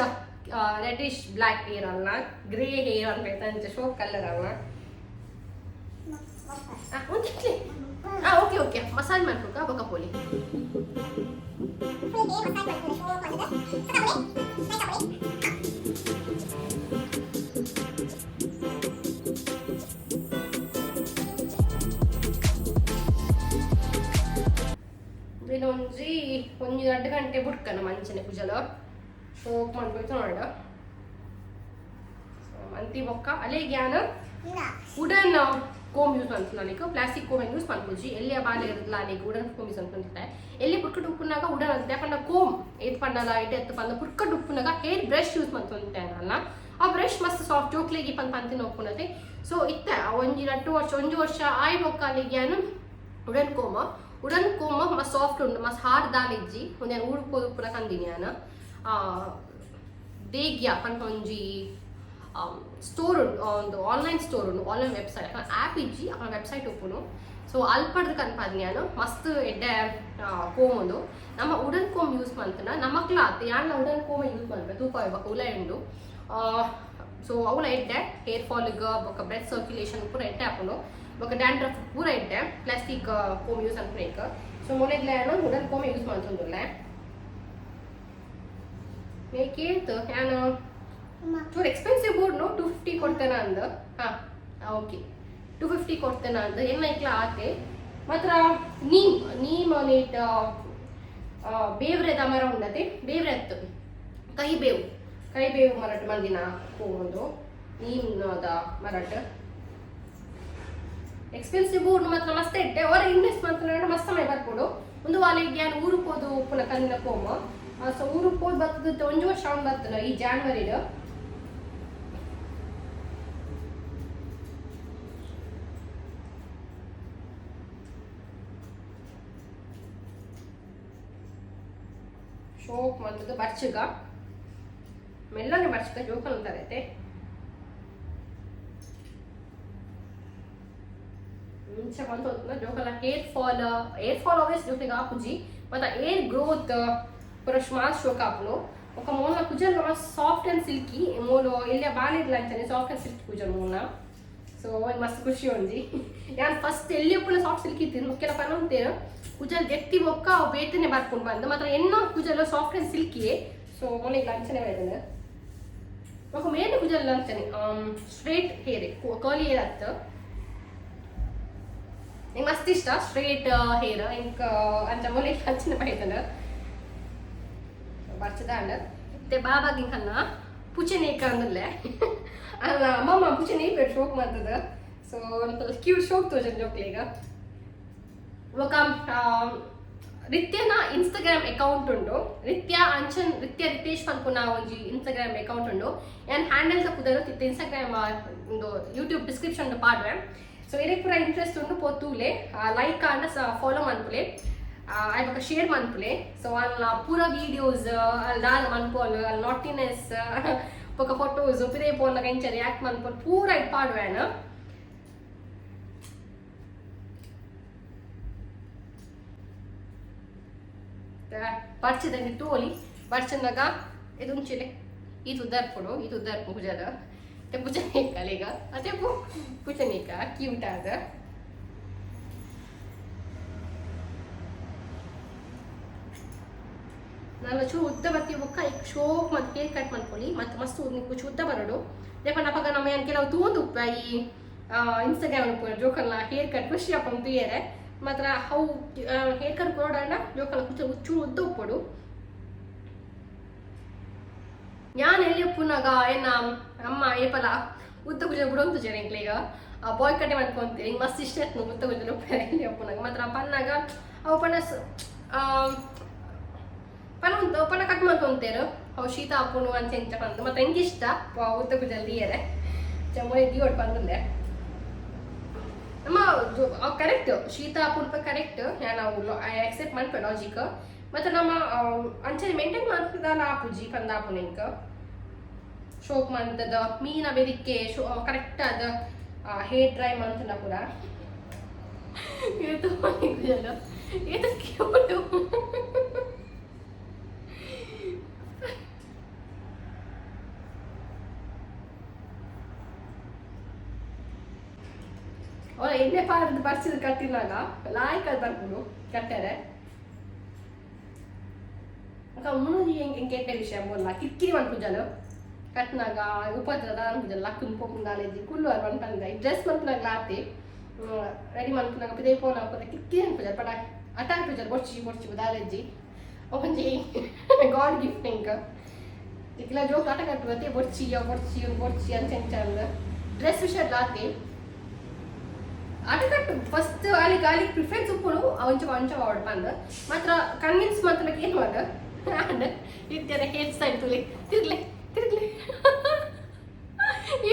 ರೆಡ್ಡಿಶ್ ಬ್ಲ್ಯಾಕ್ ಹೇರ್ ಅಲ್ಲ, ಗ್ರೇ ಹೇರ್ ಅನ್ಪೈತ ಅಂಚ ಶೋಕ್ ಕಲರ್ ಅಲ್ಲ. ಓಕೆ ಓಕೆ, ಮಸಾಜ್ ಮನ್ಪುಗ ಬೊಕ ಪೋಲಿ. ಒಂಜಿ ಒಂಜಿ ರಡ್ಡ್ ಗಂಟೆ ಬುಡ್ಕನ ಮಂಚನೆ ಕುಜಲ ಶೋಕ್ ಮನ್ಪೊಯ್ತು ನೋಡ. ಮಂತಿ ಬೊಕ್ಕ ಅಲೆಗ್ ಯಾನ್ ವುಡನ್ ಕೋಮ್ ಯೂಸ್ ಮನ್ಪುನ. ಪ್ಲಾಸ್ಟಿಕ್ ಕೋಮ್ ಯೂಸ್ ಮನ್ಪುಜಿ. ಎಲ್ಲಿಯ ಬಾಲೆ ಇರ್ದ್ಲ ಅಲೆಗ್ ವುಡನ್ ಕೋಮ್ ಯೂಸ್ ಮನ್ಪುಂಡೆ. ಎಲ್ಲಿ ಪುರ್ಕಟ್ ಉಪ್ಪುನಾಗ ವುಡನ್ ಅಂತೆ ಪಂಡ ಕೋಮ್ ಏತ್ ಪಂಡಲ ಇಟ್ ಎತ್ತು ಪಂಡ ಪುರ್ಕಟ್ ಉಪ್ಪುನಾಗ ಹೇರ್ ಬ್ರಷ್ ಯೂಸ್ ಮನ್ಪುಂತೆ ಅಲ್ಲ. ಆ ಬ್ರಷ್ ಮಸ್ತ್ ಸಾಫ್ಟ್, ಜೋಕ್ಲೆಗ್ ಪಂದ್ ಪಂತಿನ ಉಪ್ಪುನತೆ. ಸೊ ಇತ್ತೆ ಒಂಜಿ ರಡ್ಡ್ ವರ್ಷ, ಒಂಜಿ ವರ್ಷ ಆಯ್ ಬೊಕ್ಕ ಅಲೆಗ್ ಯಾನ್ ವುಡನ್ ಕೋಮ. ವುಡನ್ ಕೋಮ ಮಸ್ತ್ ಸಾಫ್ಟ್ ಉಂಡು, ಮಸ್ತ್ ಹಾರ್ಡ್ ದಾಲ ಇಜ್ಜಿ. ಉಂದೆನ್ ಊರು ಪೋದು ಉಪ್ಪುನ ಕಂದಿನಿ ಯಾನ್. ದೇಗ್ಯ ಪನ್ಪ ಒಂಜಿ ಸ್ಟೋರ್ ಉಂಡು, ಒಂದು ಆನ್ಲೈನ್ ಸ್ಟೋರ್ ಉಂಡು, ಆನ್ಲೈನ್ ವೆಬ್ಸೈಟ್. ಆ್ಯಪ್ ಇಜ್ಜಿ, ಅಕಲ್ನ ವೆಬ್ಸೈಟ್ ಉಪ್ಪುನು. ಸೊ ಅಲ್ಪಡ್ದು ಕನ್ಪಾದಿನಿ ಯಾನ್. ಮಸ್ತ್ ಎಡ್ಡೆ ಕೋಮ್ ಉಂದು. ನಮ್ಮ ವುಡನ್ ಕೋಮ್ ಯೂಸ್ ಮಂತುಂಡ ನಮಕ್ಲ ಆತ್. ಯಾನ್ಲ ವುಡನ್ ಕೋಮ್ ಯೂಸ್ ಮನ್ಪೆ ತೂಪ ಬೊಕ ಉಲಾಯಿ ಉಂಡು. ಸೊ ಅವುಲ ಎಡ್ಡೆ ಹೇರ್ ಫಾಲ್ಗ್ ಬೊಕ ಬ್ಲಡ್ ಸರ್ಕ್ಯುಲೇಷನ್ ಪೂರ ಎಡ್ಡೆ ಆಪುಂಡು. ಬೊಕ ಡ್ಯಾಂಡ್ರಫ್ ಪೂರ ಎಡ್ಡೆ ಪ್ಲಾಸ್ಟಿಕ್ ಕೋಮ್ ಯೂಸ್ ಮನ್ಪುನೇಕ್. ಸೊ ಮೊನೆಗ್ಲ ಯಾನ್ ವುಡನ್ ಕೋಮ್ ಯೂಸ್ ಮಂತೊಂದುಲ್ಲೆ. ಮೇಕೇತ್ ಯಾನ್ ಚೂರು ಎಕ್ಸ್ಪೆನ್ಸಿವ್ ಬೋರ್ಡ್, 250 ಕೊಡ್ತೇನೆ ಅಂದ್. ಹಾ ಓಕೆ, 250 ಕೊಡ್ತೇನೆ ಅಂದ್. ಎನ್ನ ಐಕ್ಲ ಆತೆ ಮಾತ್ರ ನೀಮ್ ನೀಮ್ ನೇಟ್ ಬೇವ್ರೆದ ಮರ ಉಂಡತೆ, ಬೇವ್ರೆ ಅತ್ತು ಕಹಿ ಬೇವು, ಕಹಿ ಬೇವು ಮರಟ್ ಮಂದಿನ ಒಂದು ನೀಮ್ದ ಮರಟ್. ಎಕ್ಸ್ಪೆನ್ಸಿವ್ ಬೋರ್ಡ್ ಮಾತ್ರ ಮಸ್ತ್ ಇಟ್ಟೆ. ಹೊರ ಇನ್ವೆಸ್ಟ್ ಮಾಡ್ತಾರೆ, ಮಸ್ತ್ ಸಮಯ ಬರ್ಪುಂಡು. ಒಂದು ವಾಲಿಗೆ ಯಾನ್ ಊರು ಪೋದು ಉಪ್ಪುನ ಕಂದಿನ ಕೋಮ. ಸೊ ಊರು ಪೋದು ಬರ್ತದ, ಒಂಜಿ ವರ್ಷ ಅವ್ನು ಬರ್ತದ ಈ ಜಾನ್ವರಿಡ್. ಶೋಕ್ ಮಂತದ ಬರ್ಚುಗ, ಮೆಲ್ಲನೆ ಬರ್ಚುಗ, ಜೋಕಲ್ ಅಂತಾರೆ. ಮುಂಚೆ ಮಂತ ಜೋಕಲ hair fall, hair fall obvious ಜೋಕ್ಲೆಗ್ ಆಪುಜಿ, ಮತ್ತೆ ಹೇರ್ ಗ್ರೋತ್ ಪೂರ ಮಸ್ತ್ ಶೋಕ್ ಆಪುಂಡು. ఒక ಮೋನ ಕುಜಲ್ ಮಸ್ತ್ ಸಾಫ್ಟ್ ಅಂಡ್ ಸಿಲ್ಕಿ. ಮೋಲು ಎಲ್ಲಿಯ ಬಾಲಿಡ್ಲ ಅಂಚನೆ ಸಾಫ್ಟ್ ಅಂಡ್ ಸಿಲ್ಕಿ ಕುಜಲ್ ಮೋನ. ಸೊ ಮಸ್ತ್ ಖುಷಿ ಒಂಜಿ. ಯಾನ್ ಫಸ್ಟ್ ಎಲ್ಲಿ ಉಪ್ಪುನ ಸಾಫ್ಟ್ ಸಿಲ್ಕಿ ಇತ್ತಿನ ಮುಖ್ಯ ಪನೊಂತೇನು ಕುಜಲ್ ಜೆತ್ತಿ ಬೊಕ್ಕ ಅವು ಬೇತನೆ ಬರ್ಕೊಂಡು ಬಂದು ಮಾತ್ರ ಎನ್ನೋ ಕುಜಲ್ ಸಾಫ್ಟ್ ಅಂಡ್ ಸಿಲ್ಕಿ. ಸೊ ಮೊನೆಗ್ ಅಂಚನೆ ಬೈದನೆ. ఒక ಮೇನ್ ಕುಜಲ್ ಅಂಚನೆ ಸ್ಟ್ರೇಟ್ ಹೇರ್, ಕರ್ಲಿ ಹೇರ್ ಅತ್ತು. ನಿಂಗೆ ಮಸ್ತ್ ಇಷ್ಟ ಸ್ಟ್ರೇಟ್ ಹೇರ್ ಇಂಕ ಅಂಚ ಮೊನೆಗ್ ಅಂಚನೆ ಬೈದನ ಬರ್ಚದಾಂಡ. ಮತ್ತೆ ಬಾಬಾಗಿ ಕನ್ನ ಪುಚೆನೆ ಅಂದಲ್ಲೇ ಅಲ್ಲ ಅಮ್ಮಮ್ಮ ಪುಚೆನೆ ಪೇಟ್ ಶೋಕ್ ಮಾಡ್ತದ. ಸೊ ಕ್ಯೂಟ್ ಶೋಕ್ ತೋಜನ್ ಜೋಕ್ಲೆಗ್. ಬೊಕ ರಿತ್ಯನ ಇನ್ಸ್ಟಾಗ್ರಾಮ್ ಅಕೌಂಟ್ ಉಂಡು, ರಿತ್ಯ ಅಂಚನ್, ರಿತ್ಯ ರಿತೇಶ್ ಪನ್ಪುನ ಒಂಜಿ ಇನ್ಸ್ಟಾಗ್ರಾಮ್ ಅಕೌಂಟ್ ಉಂಡು. ಯಾನ್ ಹ್ಯಾಂಡಲ್ ತಪ್ಪುದರು ತಿತ್ತೆ ಇನ್ಸ್ಟಾಗ್ರಾಮ್ ಒಂದು ಯೂಟ್ಯೂಬ್ ಡಿಸ್ಕ್ರಿಪ್ಷನ್ ಪಾಡ್ವೆ. ಸೊ ಇರೆಗ್ ಪೂರ ಇಂಟ್ರೆಸ್ಟ್ ಉಂಡು ಪೋತೂಲೆ, ಲೈಕ್ ಆಂಡ ಫಾಲೋ ಮನ್ಪುಲೆ, ಆಯ್ ಬೊಕ ಶೇರ್ ಮನ್ಪುಲೆ. ಸೊ ಅಲ್ಲ ಪೂರ ವೀಡಿಯೋಸ್ ಅಲ್ಲಿ ದಾದ ಮನ್ಪೋಲ್, ಅಲ್ಲಿ ನಾಟಿನೆಸ್ ಬೊಕ ಫೋಟೋಸ್ ಪಿದೈ ಪೋನಗ ಇಂಚ ರಿಯಾಕ್ಟ್ ಮನ್ಪೋಲ್ ಪೂರ ಇಟ್ ಪಾಡ್ವೆ ಯಾನ್. ಬರ್ಚದಂಗೆ ತೋಲಿ ಬರ್ಚಂದಾಗ ಇದು ಉಂಚಿಲೆ ಇದು ಉದ್ದಾರ್ಪುಡು, ಇದು ಉದ್ದಾರ್ಪು ಕುಜಲ. ಪುಚನೆ ಈಗ ಅದೇ ಪುಚನೇಕ ಕ್ಯೂಟ್ ಆದ. ನಾನು ಚೂರು ಉದ್ದ ಬತ್ತಿ ಬೊಕ್ಕ ಶೋಕ್ ಮತ್ತು ಹೇರ್ ಕಟ್ ಮಾಡ್ಕೊಳ್ಳಿ ಮತ್ತು ಮಸ್ತ್ ನಿಕ್ಕು ಉದ್ದ ಬರೋಡು. ಯಾಕಂದ್ರೆ ಅಪಗ ನಮ್ಮ ಏನು ಕೆಲವು ತೂಂದು ಉಪ್ಪ ಈ ಇನ್ಸ್ಟಾಗ್ರಾಮ್ ಜೋಕಲ್ನ ಹೇರ್ ಕಟ್ ಖುಷಿ ಅಪ್ಪ ತುಯ್ಯರೆ ಮಾತ್ರ ಅವು ಹೇರ್ ಕಟ್ ಕೊಡೋಣ ಜೋಕಲ್ನ ಕುಚ್ಚು ಚೂರು ಉದ್ದ ಉಪ್ಪಡು. ಯಾನ್ ಎಲ್ಲಿ ಉಪ್ಪುನಾಗ ಏನ ಅಮ್ಮ ಏಪಲ ಉದ್ದ ಕುಜ ಬಿಡೊಂತು ಜನ ಎಂಕ್ಲೆಗ ಬಾಯ್ ಕಟ್ಟೆ ಮಾಡ್ಕೊಂತೀರಿ ಹಿಂಗೆ ಮಸ್ತ್ ಇಷ್ಟ ಆಯ್ತು ಉದ್ದ ಕುಜ ಉಪ್ಪು ಎಲ್ಲಿ ಉಪ್ಪುನಾಗ ಮಾತ್ರ ಪನ್ನಾಗ ಅವು ಪನ್ನ ಪನ ಉಂತು ಪನ ಕಟ್ ಮಾಡ್ಕೊಂತೇರು ಅವು ಶೀತ ಆಪುಣು ಅಂತ ಎಂಚ ಪಂದು ಮತ್ತೆ ಎಂಕ್ ಇಷ್ಟ ಉದ್ದ ಕುಜಲ್ ದಿಯರೆ ಚಂಬೋಳಿ ದಿಯೋಡ್ ಪಂದುಲ್ಲೆ ನಮ್ಮ ಕರೆಕ್ಟ್ ಶೀತ ಆಪುಣ ಕರೆಕ್ಟ್ ನಾವು ಅಕ್ಸೆಪ್ಟ್ ಮನ್ಪೆ ಲಾಜಿಕ್ ಮತ್ತೆ ನಮ್ಮ ಅಂಚನೆ ಮೇಂಟೈನ್ ಮಾಡ್ತದಲ್ಲ ಆಪುಜಿ ಪಂದ ಆಪುನ ಎಂಕ್ ಶೋಕ್ ಮಂತದ ಮೀನ ಬೆರಿಕೆ ಶೋ ಕರೆಕ್ಟ್ ಆದ ಹೇರ್ ಡ್ರೈ ಮಂತನ ಪೂರ ಇದು ಇದು ಕ್ಯೂಟ್. ಅವಳ ಎಣ್ಣೆ ಪಾರ್ದು ಬರ್ಸಿದ್ ಕಟ್ಟಿನಾಗ ಲಾಯ್ಕ್ ಅದು ಬರ್ಬೋದು ಕಟ್ಟಾರೆ. ಅಕ್ಕ ಮುನು ಎಂಕ್ ಕೆಟ್ಟ ವಿಷಯ ಬೋಲ್ಲ ಕಿರಿಕಿರಿ ಮನ್ಪುಜಲು ಕಟ್ನಾಗ ಉಪದ್ರ ಅನ್ಪುಜಲ್ ಲಕ್ಕುನ್ ಪೋಪುಂದಾಲೇಜಿ ಕುಲ್ಲು ಅರ್ ಮನ್ಪಂದ ಡ್ರೆಸ್ ಮನ್ಪುನಾಗ ಲಾತಿ ರೆಡಿ ಮನ್ಪುನಾಗ ಪಿದೈ ಪೋನ ಕಿರಿಕಿರಿ ಅನ್ಪುಜಲ್ ಪಡ ಅಟ ಅನ್ಪುಜಲ್ ಬೊಡ್ಚಿ ಬೊಡ್ಚಿ ದಾಲೇಜಿ ಒಂಜಿ ಗಾಡ್ ಗಿಫ್ಟ್ ಎಂಕ್ ಇಕ್ಲ ಜೋಕ್ ಆಟ ಕಟ್ಟುವತ್ತೆ ಬೊಡ್ಚಿ ಬೊಡ್ಚಿ ಬೊಡ್ಚಿ ಅಂಚ ಅಂಚ ಡ್ರೆಸ್ ವಿಷಯ ಲಾತಿ ಆಟ ಕಟ್ಟು ಫಸ್ಟ್ ಅಲ್ಲಿ ಗಾಲಿ ಪ್ರಿಫರೆನ್ಸ್ ಉಪ್ಪುನು ಅಂಚ ಅಂಚ ವಾಡ್ ಪಂದ್ ಮಾತ್ರ ಕನ್ವಿನ್ಸ್ ಮಾತ್ರ ಏನು ಮಾಡ ಇತ್ತೆರ ಹೇರ್ ಸ್ಟೈಲ್ ತುಲೆ ತಿರ್ಲೆ ತಿರ್ಲೆ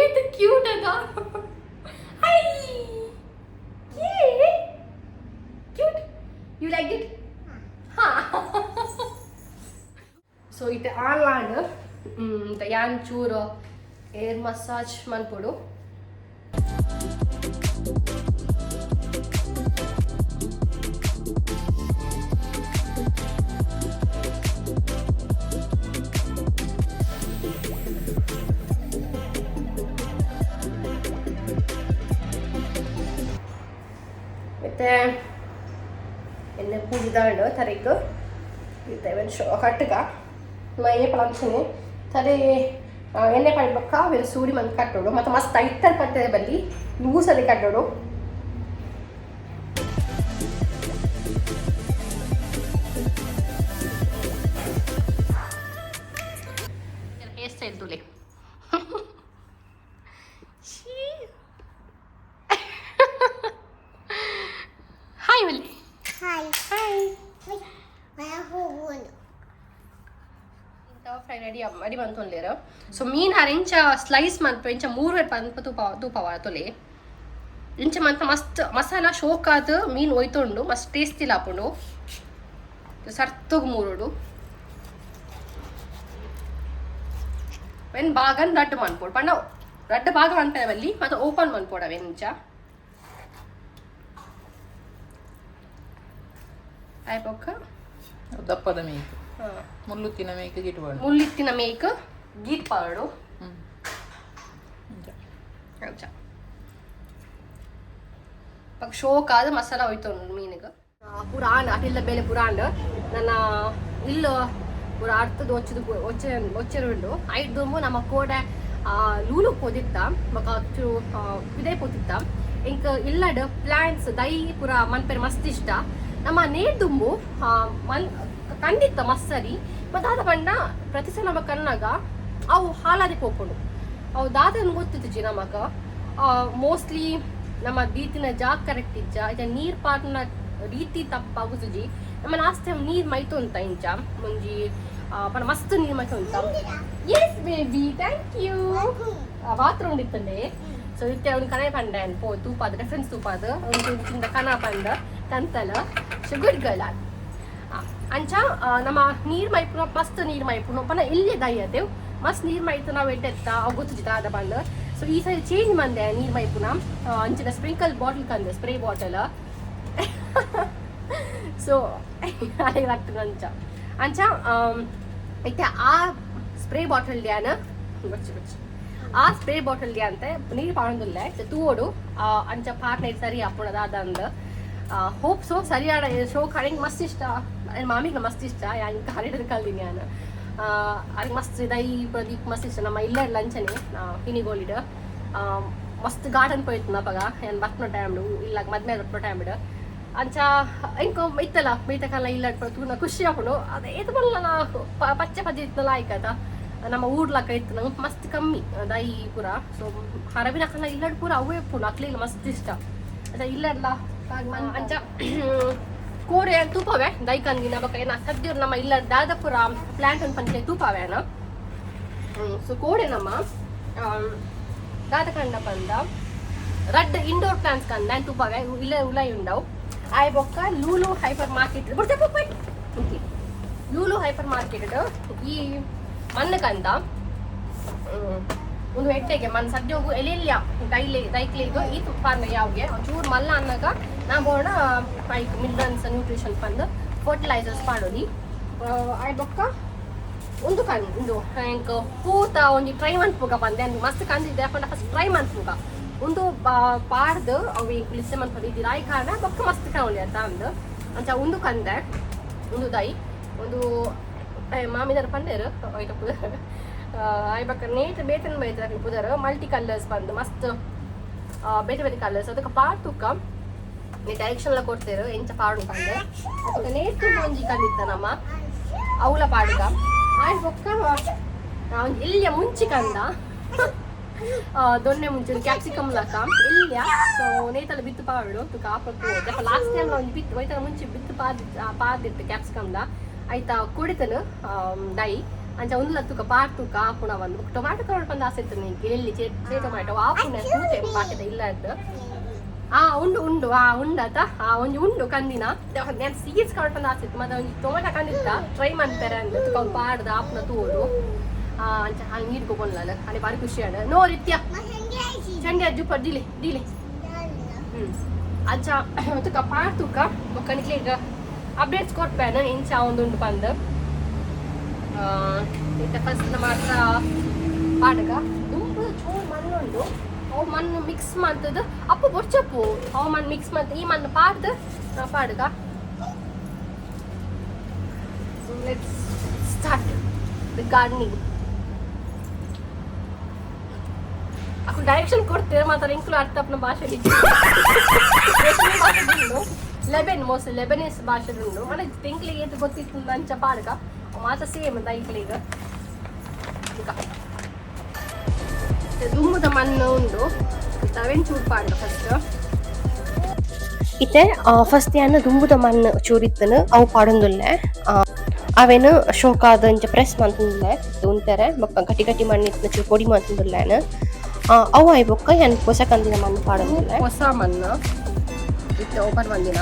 ಏತ್ ಕ್ಯೂಟ್ ಅದ. Hi, cute, you like it? ಹಾ. ಸೊ ಇತ್ತೆ ಆನ್ಲಾಂಡ್ ಯಾನ್ ಚೂರು ಏರ್ ಮಸಾಜ್ ಮನ್ಪೊಡು. ಮತ್ತೆ ಎಣ್ಣೆ ಪೂಜಿದಾಂಡು ತರೆಕ್ ಇತ್ತೆ ಶೋ ಕಟ್ಟುಗ ಮೈಯೆ ಪಳಂಚನೆ ತರೆ ಎಣ್ಣೆ ಪಡ್ಬಕ್ಕ ಅವೆಲ್ಲ ಸೂಡಿ ಮಂತ್ ಕಟ್ಟೋಡು ಮತ್ತು ಮಸ್ತ್ ಐತರ್ ಕಟ್ಟದೆ ಬಲ್ಲಿ ಲೂಸಲ್ಲಿ ಕಟ್ಟೋಡು. ಹೇರ್ ಸ್ಟೈಲ್ ತುಲೆ. ಹಾಯ್ ಮಲ್ಲಿ. ಹಾಯ್. ಹಾಯ್. ಹೋಗೋಣ. ಫ್ರೈ ರೆಡಿ ರೆಡಿ ಮಂತೊಂದೇರು. ಸೊ ಮೀನ್ ಹಾರ್ ಇಂಚ ಸ್ಲೈಸ್ ಮನ್ಪ ಇಂಚ ಮೂರು ಪನ್ಪ ತೂಪ ತೂಪವ ತೊಲೆ ಇಂಚ ಮಂತ ಮಸ್ತ್ ಮಸಾಲ ಶೋಕಾದ್ ಮೀನ್ ಒಯ್ತೊಂಡು ಮಸ್ತ್ ಟೇಸ್ಟಿ ಲಾಪುಂಡು. ಸರ್ತುಗ್ ಮೂರುಡು when ಬಾಗನ್ ರಡ್ಡ್ ಮನ್ಪೊಡು ಪಂಡ ರಡ್ಡ್ ಭಾಗ ಮನ್ಪೆ ಬಲ್ಲಿ ಮತ್ತೆ ಓಪನ್ ಮನ್ಪೊಡು ಅವೆನ್ ಇಂಚ ಆಯ್ಪೊಕ್ಕ. ದಪ್ಪದ ಮೇಕ್ ಮುಳ್ಳುತ್ತಿನ ಮೇಕ್ ಗಿಟ್ವಾಡು. ಮುಳ್ಳಿತ್ತಿನ ಮೇಕ್ ಗೀಟ್ ಪಾಡು. ಇಂಚ. ಅಂಚ ಪಕ್ಕ ಶೋಕಾದ ಮಸಾಲ ಹೋಯ್ತು ಮೀನಿಗೆ ಪೂರ ಆಂಡ್ ಅಟಿಲ್ದ ಬೇಲೆ ಪೂರ ಆಂಡ್ ನನ್ನ ಇಲ್ಲು ಪೂರ ಅರ್ಥದ ಒಚ್ಚದ ಒಚ್ಚೆ ಒಚ್ಚರು ಉಂಡು. ಐಟ್ ದುಂಬು ನಮ್ಮ ಕೋಡೆ ಲೂಲು ಪೋದಿತ್ತ ಬೊಕ ಚೂರು ಪಿದೈ ಪೋತಿತ್ತ. ಎಂಕ್ ಇಲ್ಲಡ್ ಪ್ಲಾಂಟ್ಸ್ ದೈ ಪೂರ ಮನ್ಪೆರೆ ಮಸ್ತ್ ಇಷ್ಟ. ನಮ್ಮ ನೇರ್ ದುಂಬು ಮನ್ ಕಂಡಿತ್ತ ಮಸ್ತ್ ಸರಿ ಮತ್ತೆ ದಾದ ಪಂಡ ಪ್ರತಿ ಸಲ ನಮ್ಮ ಕಣ್ಣಾಗ ಅವು ಹಾಲಾದಿ ಪೋಪುಂಡು. ಅವು ದಾದನ್ ಗೊತ್ತಿತ್ತಿಜಿ ನಮಗ. ಮೋಸ್ಟ್ಲಿ ನಮ್ಮ ದೀತಿನ ಜಾಗ ಕರೆಕ್ಟ್ ಇಜ್ಜ ಇಜ ನೀರ್ ಪಾಡ್ನ ರೀತಿ ತಪ್ಪಾಗುಸುಜಿ. ನಮ್ಮ ಲಾಸ್ಟ್ ಟೈಮ್ ನೀರ್ ಮೈತೊಂತ ಇಂಚ ಮುಂಜಿ ಪಂಡ ಮಸ್ತ್ ನೀರ್ ಮೈತೊಂತ. Yes baby, thank you. Bathroom ಇತ್ತಂಡೆ. ಸೊ ಇತ್ತೆ ಅವ್ನು ಕನೆ ಪಂಡೆ ಪೋ ತೂಪಾದ ರೆಫರೆನ್ಸ್ ತೂಪಾದ ಒಂದು ಕನ ಪಂಡ ಕಂತಲ. ಸೊ ಗುಡ್ ಗರ್ಲ್. ಅಂಚ ನಮ್ಮ ನೀರ್ ಮೈಪುನ ಮಸ್ತ್ ನೀರ್ ಮೈಪುನ ಪನ ಇಲ್ಲೇ ದಯ್ಯತೆವ್ ಮಸ್ತ್ ನೀರ್ ಮೈತು ನಾವು ಎಟ್ಟೆತ್ತ ಅವು ಗೊತ್ತುಜಿ ದಾದ ಬಂದು. ಸೊ ಈ ಸರಿ ಚೇಂಜ್ ಮಂದೆ ನೀರ್ ಮೈಪುನ ಅಂಚಿನ ಸ್ಪ್ರಿಂಕಲ್ ಬಾಟಲ್ ಕಂದೆ ಸ್ಪ್ರೇ ಬಾಟಲ್. ಸೊ ಅದೇ ಅಂಚ ಅಂಚ ಇತ್ತೆ ಆ ಸ್ಪ್ರೇ ಬಾಟಲ್ ಡ್ಯಾನ ಬಚ್ಚಿ ಬಚ್ಚಿ ಆ ಸ್ಪ್ರೇ ಬಾಟಲ್ ಅಂತ ನೀರು ಪಾಡೊಂದುಲ್ಲೆ ತೂವೊಡು ಅಂಚ ಪಾರ್ಟ್ನರ್ ಸರಿ ಆಪುಂಡ ದಾದಂದ್ ಹೋಪ್ ಸೊ ಸರಿಯಾದ ಶೋ ಕರೆಂಟ್ ಮಸ್ತ್ ಇಷ್ಟ ಮಾಮಿಗೆ ಮಸ್ತ್ ಇಷ್ಟ ಯಾನ್ ಕರೆಂಟ್ ಕಲ್ದಿನಿ ಯಾನ್ ಅದಕ್ಕೆ ಮಸ್ತ್ ದೈ ಪ್ರದೀಪ್ ಮಸ್ತ್ ಇಷ್ಟ ನಮ್ಮ ಇಲ್ಲ ಲಂಚನೆ ಕಿನಿಗೋಲಿಡ್ ಮಸ್ತ್ ಗಾರ್ಡನ್ ಪೋಯ್ತು ಅಪಗ ಯಾನ್ ಬತ್ನ ಟೈಮ್ ಇಲ್ಲ ಮದ್ಮೆ ಬತ್ನ ಟೈಮ್ ಅಂಚ ಇಂಕೊ ಇತ್ತಲ್ಲ ಬೇತ ಕಾಲ ಇಲ್ಲ ತೂನ ಖುಷಿ ಆಪುಂಡು ಅದು ಏತ್ ಬಲ್ಲ ಪಚ್ಚೆ ಪಜ್ಜೆ ಇತ್ತಲ್ಲ ಆಯ್ಕತ ನಮ್ಮ ಊರ್ಲಕ್ಕ ಇತ್ತು ನಂಗೆ ಮಸ್ತ್ ಕಮ್ಮಿ ದೈ ಪೂರ ಸೊ ಹರಬಿನ ಕಲ್ಲ ಇಲ್ಲಡ್ ಪೂರ ಅವೇ ಉಪ್ಪುಂಡು ಅಕ್ಲಿಲ್ಲ ಮಸ್ತ್ ಇಷ್ಟ ಅಂಚ ಇಲ್ಲಡ್ಲ ಅಂಚ ಕೋಡೆ ತೂಪವೆ ದೈಕಂದಿನ ಬೊಕ ಏನ ಸದ್ಯರು ನಮ್ಮ ಇಲ್ಲ ದಾದ ಪೂರ ಪ್ಲಾಂಟ್ ಒಂದು ಪಂಚೆ ತೂಪವೇನ ಸೊ ಕೋಡೆ ನಮ್ಮ ದಾದ ಕಂಡ ಪಂದ ರಡ್ಡ್ ಇಂಡೋರ್ ಪ್ಲಾಂಟ್ಸ್ ಕಂದ ತೂಪವೆ ಇಲ್ಲ ಉಲೈ ಉಂಡವು ಆಯ್ ಬೊಕ್ಕ ಲೂಲು ಹೈಪರ್ ಮಾರ್ಕೆಟ್ ಬುಡ್ತೆ ಪೊಪ್ಪೈ ಓಕೆ ಲೂಲು ಹೈಪರ್ ಮಾರ್ಕೆಟ್ ಈ ಮಣ್ಣು ಕಂದ ಒಂದು ಎಟ್ಟೆಗೆ ಮನ್ ಸದ್ಯೋಗು ಎಲೆಲ್ಲ ದೈಲೆ ದೈಕ್ಲೆಗ್ ಈ ಪಾರ್ನ ಯಾವ್ಗೆ ಒಂಚೂರು ಮಲ್ಲ ಅನ್ನಗ ನಾ ಬೋಡ ಐಕ್ ಮಿನರಲ್ಸ್ ನ್ಯೂಟ್ರಿಷನ್ ಪಂದ್ ಫರ್ಟಿಲೈಸರ್ಸ್ ಪಾಡೊಲಿ ಆಯ್ ಬೊಕ್ಕ ಒಂದು ಕನ್ ಉಂದು ಎಂಕ್ ಪೂತ ಒಂಜಿ ಟ್ರೈ ಮನ್ಪುಗ ಪಂದೆ ಮಸ್ತ್ ಕಂದಿದ್ದೆ ಪಂಡ ಫಸ್ಟ್ ಟ್ರೈ ಮನ್ಪುಗ ಉಂದು ಪಾಡ್ದ್ ಅವು ಎಂಕ್ ಲಿಸ್ಸೆ ಮನ್ಪುಗ ಇದ್ದಿರ ಆಯ್ ಕಾರಣ ಬೊಕ್ಕ ಮಸ್ತ್ ಕಾವೊಂಡಿ ಅತ್ತ ಅಂದ್ ಅಂಚ ಉಂದು ಕಂದೆ ಉಂದು ದೈ ಒಂದು ಮಾಮಿದಾರ್ ಪಂಡೆರ್ ಐತ ಪುದರ್ ಆಯ್ ಬೊಕ್ಕ ನೇಟ್ ಬೇತನ್ ಬೈತರ್ ಪುದರ್ ಮಲ್ಟಿ ಕಲರ್ಸ್ ಬಂದು ಮಸ್ತ್ ಬೇತೆ ಬೇತೆ ಕಲರ್ಸ್ ಅದಕ್ಕೆ ಪಾಡ್ ತುಕ್ಕ ಡೈರೆಕ್ಷನ್ ಎಲ್ಲ ಕೊಡ್ತೇರು ಎಂಚ ಪಾಡು ಪಂದ್ ಅಪಗ ನೇಟ್ ಒಂಜಿ ಕಂದಿತ್ತ ನಮ್ಮ ಅವ್ಲ ಪಾಡುಗ ಆಯ್ ಬೊಕ್ಕ ಒಂಜಿ ಎಲ್ಯ ಮುಂಚಿ ಕಂದ ದೊನ್ನೆ ಮುಂಚಿ ಕ್ಯಾಪ್ಸಿಕಮ್ ಲಕ ಎಲ್ಯ ಸೊ ನೇತಲ ಬಿತ್ತು ಪಾಡು ತುಕ ಆಪಕ್ಕು ಲಾಸ್ಟ್ ಟೈಮ್ ಒಂಜಿ ಬಿತ್ತು ಒಯ್ತನ ಮುಂಚಿ ಬಿತ್ತು ಪಾದ್ ಪಾದಿತ್ತು ಕ್ಯಾಪ್ಸಿಕಮ್ ದ ಐತ ಕೊಡಿತನು ದೈ ಅಂಚ ಉಂದುಲ ತುಕ ಪಾಡ್ ತುಕ ಆಪುಣ ಒಂದು ಬೊಕ್ಕ ಟೊಮ್ಯಾಟೊ ಕರೋಡ್ ಪಂದ್ ಆಸೆ ಇತ್ತು ನಿಂಗೆ ಎಲ್ಲಿ ಚೇ ಟೊಮ್ಯಾಟೊ ಆಪುಣ ತೂತೆ ಪಾಕೆದ ಇಲ್ಲ ಅದ್ದು ಆ ಉಂಡು ಉಂಡು ಆ ಉಂಡತ ಆ ಒಂಜಿ ಉಂಡು ಕಂದಿನ ನಾನು ಸೀಡ್ಸ್ ಕರೋಡ್ ಪಂದ್ ಆಸೆ ಇತ್ತು ಮತ್ತೆ ಒಂಜಿ ಟೊಮೆಟೊ ಕಂದಿತ್ತ ಟ್ರೈ ಮಾಡ್ತಾರೆ ಅಂದ್ ತುಕ ಅವ್ನು ಪಾಡ್ದ ಆಪುನ ತೂಡು ಅಂಚ ಹಾಗೆ ನೀರು ಕೊಕೊಂಡ್ಲಲ್ಲ ಅಲ್ಲಿ ಬಾರಿ ಖುಷಿ ಆಂಡ್ ನೋ ರೀತ್ಯ ಚಂಡಿ ಅಜ್ಜು ದಿಲಿ ದಿಲಿ ಅಂಚ ತುಕ ಪಾಡ್ ತುಕ ಬೊಕ್ಕ ನಿಕ್ಲೆ ಈಗ ಅಪ್ಡೇಟ್ಸ್ ಕೊರ್ಪೇನ ಇಂಚ ಒಂದುಂಡು ಪಂದ್ ಇತ್ತೆ ಫಸ್ಟ್ ನಮ್ಮ ಹತ್ರ ಪಾಡಗ ದುಂಬು ಚೂರು ಮಣ್ಣುಂಡು ಅವು ಮಣ್ಣು ಮಿಕ್ಸ್ ಮಾಡ್ತದ ಅಪ್ಪು ಬೊರ್ಚಪ್ಪು ಅವು ಮಣ್ಣು ಮಿಕ್ಸ್ ಮಾಡ್ತ ಈ ಮಣ್ಣು ಪಾಡ್ದು ಪಾಡಗ. So let's start the gardening. ಅಕ್ಕು ಡೈರೆಕ್ಷನ್ ಕೊಡ್ತೇವೆ ಮಾತ್ರ ಇಂಕ್ಲು ಅರ್ಥ ಅಪ್ಪನ ಭಾಷೆ ಲೆಬೆನ್ ಮೋಸ್ಟ್ಲಿ ಲೆಬನೀಸ್ ಭಾಷೆ ಉಂಡು ಮನೆ ತಿಂಕ್ಲಿಗೆ ಏತ್ ಗೊತ್ತಿತ್ತು ಅಂಚ ಪಾಡ್ಗ ಮಾತ ಸೇಮ್ ದೈಕ್ಲಿಗೆ ದುಂಬುದ ಮಣ್ಣು ಉಂಡು ಅವೆನ್ ಚೂರು ಪಾಡ್ಗ ಫಸ್ಟ್ ಇತ್ತೆ ಫಸ್ಟ್ ಯಾನ್ ದುಂಬುದ ಮಣ್ಣು ಚೂರಿತ್ತನು ಅವು ಪಾಡೊಂದುಲ್ಲೆ ಅವೆನ್ ಶೋಕಾದ್ ಇಂಚ ಪ್ರೆಸ್ ಮಂತೊಂದುಲ್ಲೆ ಉಂತೆರೆ ಬೊಕ್ಕ ಗಟ್ಟಿ ಗಟ್ಟಿ ಮಣ್ಣು ಇತ್ತಿನ ಚೂರು ಪೊಡಿ ಮಂತೊಂದುಲ್ಲೆ ಯಾನ್ ಅವು ಆಯಿ ಬೊಕ್ಕ ಯಾನ್ ಪೊಸ ಕಂದಿನ ಮಣ್ಣು ಪಾಡೊಂದುಲ್ಲೆ ಹೊಸ ಮಣ್ಣು ಇತ್ತೆ ಓಪನ್ ಮಂದಿನ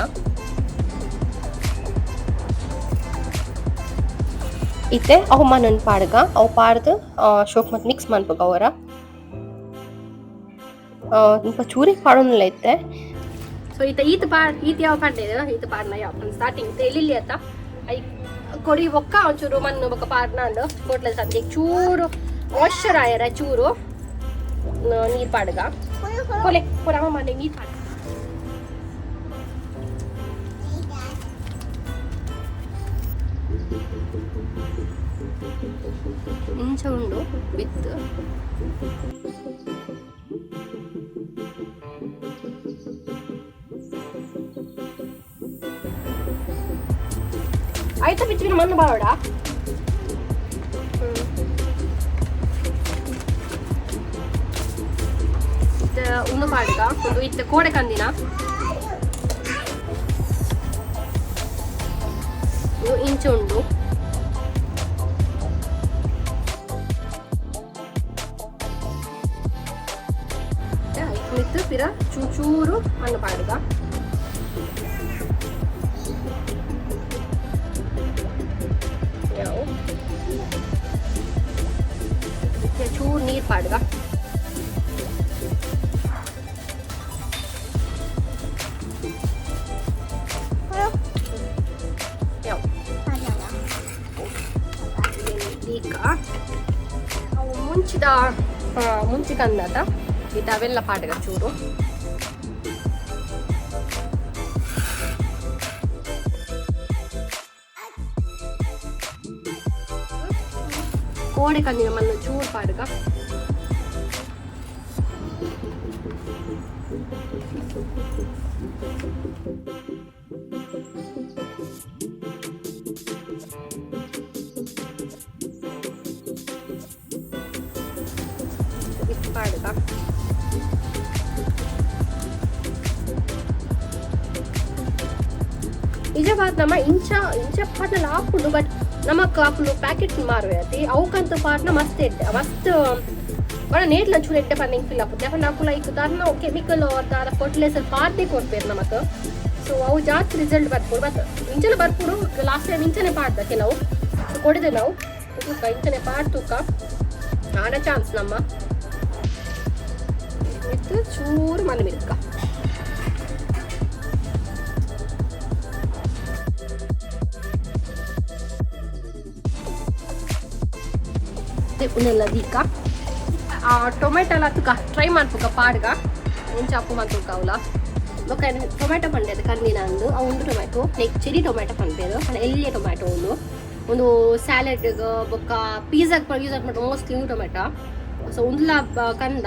ಇತ್ತೆ ಅವು ಮಣ್ಣನ್ನು ಪಾಡ್ಗ ಅವು ಪಾಡ್ದು ಶೋಕ್ ಮತ್ತು ಮಿಕ್ಸ್ ಮನ್ಪುಗ ಅವರ ಮುಲ್ಪ ಚೂರಿ ಪಾಡೊಂದುಲ್ಲೆ ಇತ್ತೆ. ಸೊ ಈತ ಈತ ಪಾಡ್ ಈತ ಯಾವ ಪಾಡ್ದೆ ಈತ ಪಾಡ್ನ ಯಾವ ಸ್ಟಾರ್ಟಿಂಗ್ ಇತ್ತೆ ಎಲ್ಲಿ ಅತ್ತ I ಕೊಡಿ ಬೊಕ್ಕ ಒಂಚೂರು ಮಣ್ಣು ಬೊಕ್ಕ ಪಾಡ್ನಾಂಡು ಕೊಟ್ಲೆ ಸದ್ಯಕ್ಕೆ ಚೂರು ಮಾಯ್ಶ್ಚರ್ ಆಯರ ಚೂರು ನೀರು ಪಾಡ್ಗ ಕೊಲೆ ಕೊರಮ ಮಾಡಿ ನೀರು ಪಾಡ್ ಇಂಚ ಉಂಡು ಬಿತ್ತು ಆಯ್ತಾ ಬಿಚ್ಚಿನ ಮಣ್ಣು ಬಾವಡ ಉಂದು ಪಾಡ್ಗ ಒಂದು ಇತ್ತೆ ಕೋಡೆ ಕಂದಿನ ಇಂಚ ಉಂಡು ಮಿತ್ತು ಪಿರ ಚೂಚೂರು ಮಣ್ಣು ಪಾಡ್ಗ ಚೂರು ನೀರು ಪಾಡ್ಗ ಯಾವ ಈಗ ಅವು ಮುಂಚಿದ ಮುಂಚಿ ಕಂದಾತ ಇತ್ತ ಅವೆಲ್ಲ ಪಾಡ್ಗ ಚೂರು. ಕೋಡೆ ಕಂದಿನ ಮಣ್ಣು ಚೂರು ಪಾಡ್ಗ. ಪಾಡ್ಗ ನಿಜವಾದ ನಮ್ಮ ಇಂಚ ಇಂಚ ಪಾಟ್ನಲ್ಲಿ ಆಪುಂಡು, ಬಟ್ ನಮಕ್ ಆಪುಂಡು ಪ್ಯಾಕೆಟ್ ಮಾರುವೆ ಅತಿ ಅವಕ್ಕಂತ ಪಾಟ್ನ ಮಸ್ತ್ ಎಡ್ಡೆ ಮಸ್ತ್ ಬಡ ನೇಟ್ಲ ಚೂರು ಎಡ್ಡೆ ಪಂಡ ಫೀಲ್ ಆಪುಂಡು. ಯಾಕಂದ್ರೆ ಅಕುಲ ಐಕ್ ದಾದನ ಕೆಮಿಕಲ್ ದಾದ ಫರ್ಟಿಲೈಸರ್ ಪಾಡ್ದೇ ಕೊರ್ಪೇರು ನಮಕ್. ಸೊ ಅವು ಜಾಸ್ತಿ ರಿಸಲ್ಟ್ ಬರ್ಪುಂಡು. ಬಟ್ ಇಂಚನೆ ಬರ್ಪುಂಡು. ಲಾಸ್ಟ್ ಟೈಮ್ ಇಂಚನೆ ಪಾಡ್ದ ಕೆಲವು ಸೊ ಕೊಡಿದೆ ನಾವು ತೂಕ ಇಂಚನೆ ಪಾಡ್ ತೂಕ ಆಡ ಚಾನ್ಸ್ ನಮ್ಮ ವಿತ್ ಚೂರು ಮನೆ ಮಿರ್ಕ. ಉಂದೆಲ್ಲ ದೀಕ ಟೊಮೆಟೊ ಎಲ್ಲ ತುಕ ಟ್ರೈ ಮನ್ಪುಗ ಪಾಡ್ಗ ಎಂಚ ಅಪ್ಪು ಮಂತುಕ ಅವಲ. ಬೊಕ್ಕ ಟೊಮೆಟೊ ಪಂಡೆ ಅದು ಕಂದಿನ ಅಂದು ಅವು ಒಂದು tomato like cherry tomato ಪನ್ಪೇರು ಪಂಡ ಎಲ್ಯ ಟೊಮೆಟೊ. ಒಂದು ಒಂದು ಸ್ಯಾಲೆಡ್ ಬೊಕ್ಕ ಪಿಜ್ಜಾಗ್ ಯೂಸ್ ಮಲ್ಪುನ ಮೋಸ್ಟ್ಲಿ ಒಂದು ಟೊಮೆಟೊ. ಸೊ ಉಂದುಲ ಕಂದ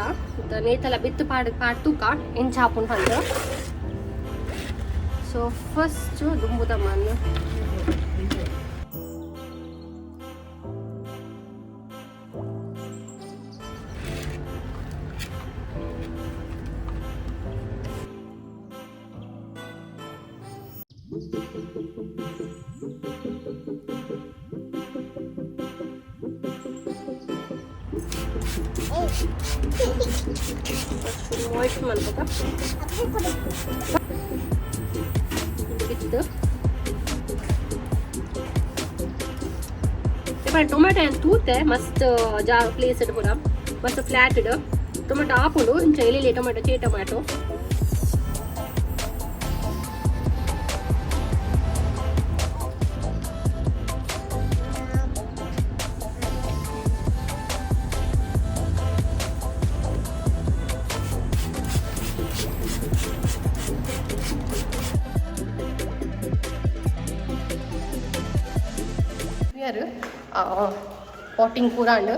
ನೇತಲ ಬಿತ್ತು ಪಾಡ್ ಪಾಡ್ ತೂಕ ಎಂಚ ಆಪುಂಡು ಪಂದ್. ಸೊ ಫಸ್ಟ್ ದುಂಬುದ ಮಣ್ಣು ವಾಶ್ ಮನ್ಪುಗ ಬಿತ್ತು. ಟೊಮೆಟೊ ಏನು ತೂತೆ ಮಸ್ತ್ ಜಾ ಪ್ಲೇಸ್ ಪೂರ ಮಸ್ತ್ ಫ್ಲಾಟ್ ಟೊಮೆಟೊ ಆಪುಂಡು. ಇಂಚ ಎಲ್ಲಿ tomato cherry tomato. Potting ಪೂರ ಉಂಡು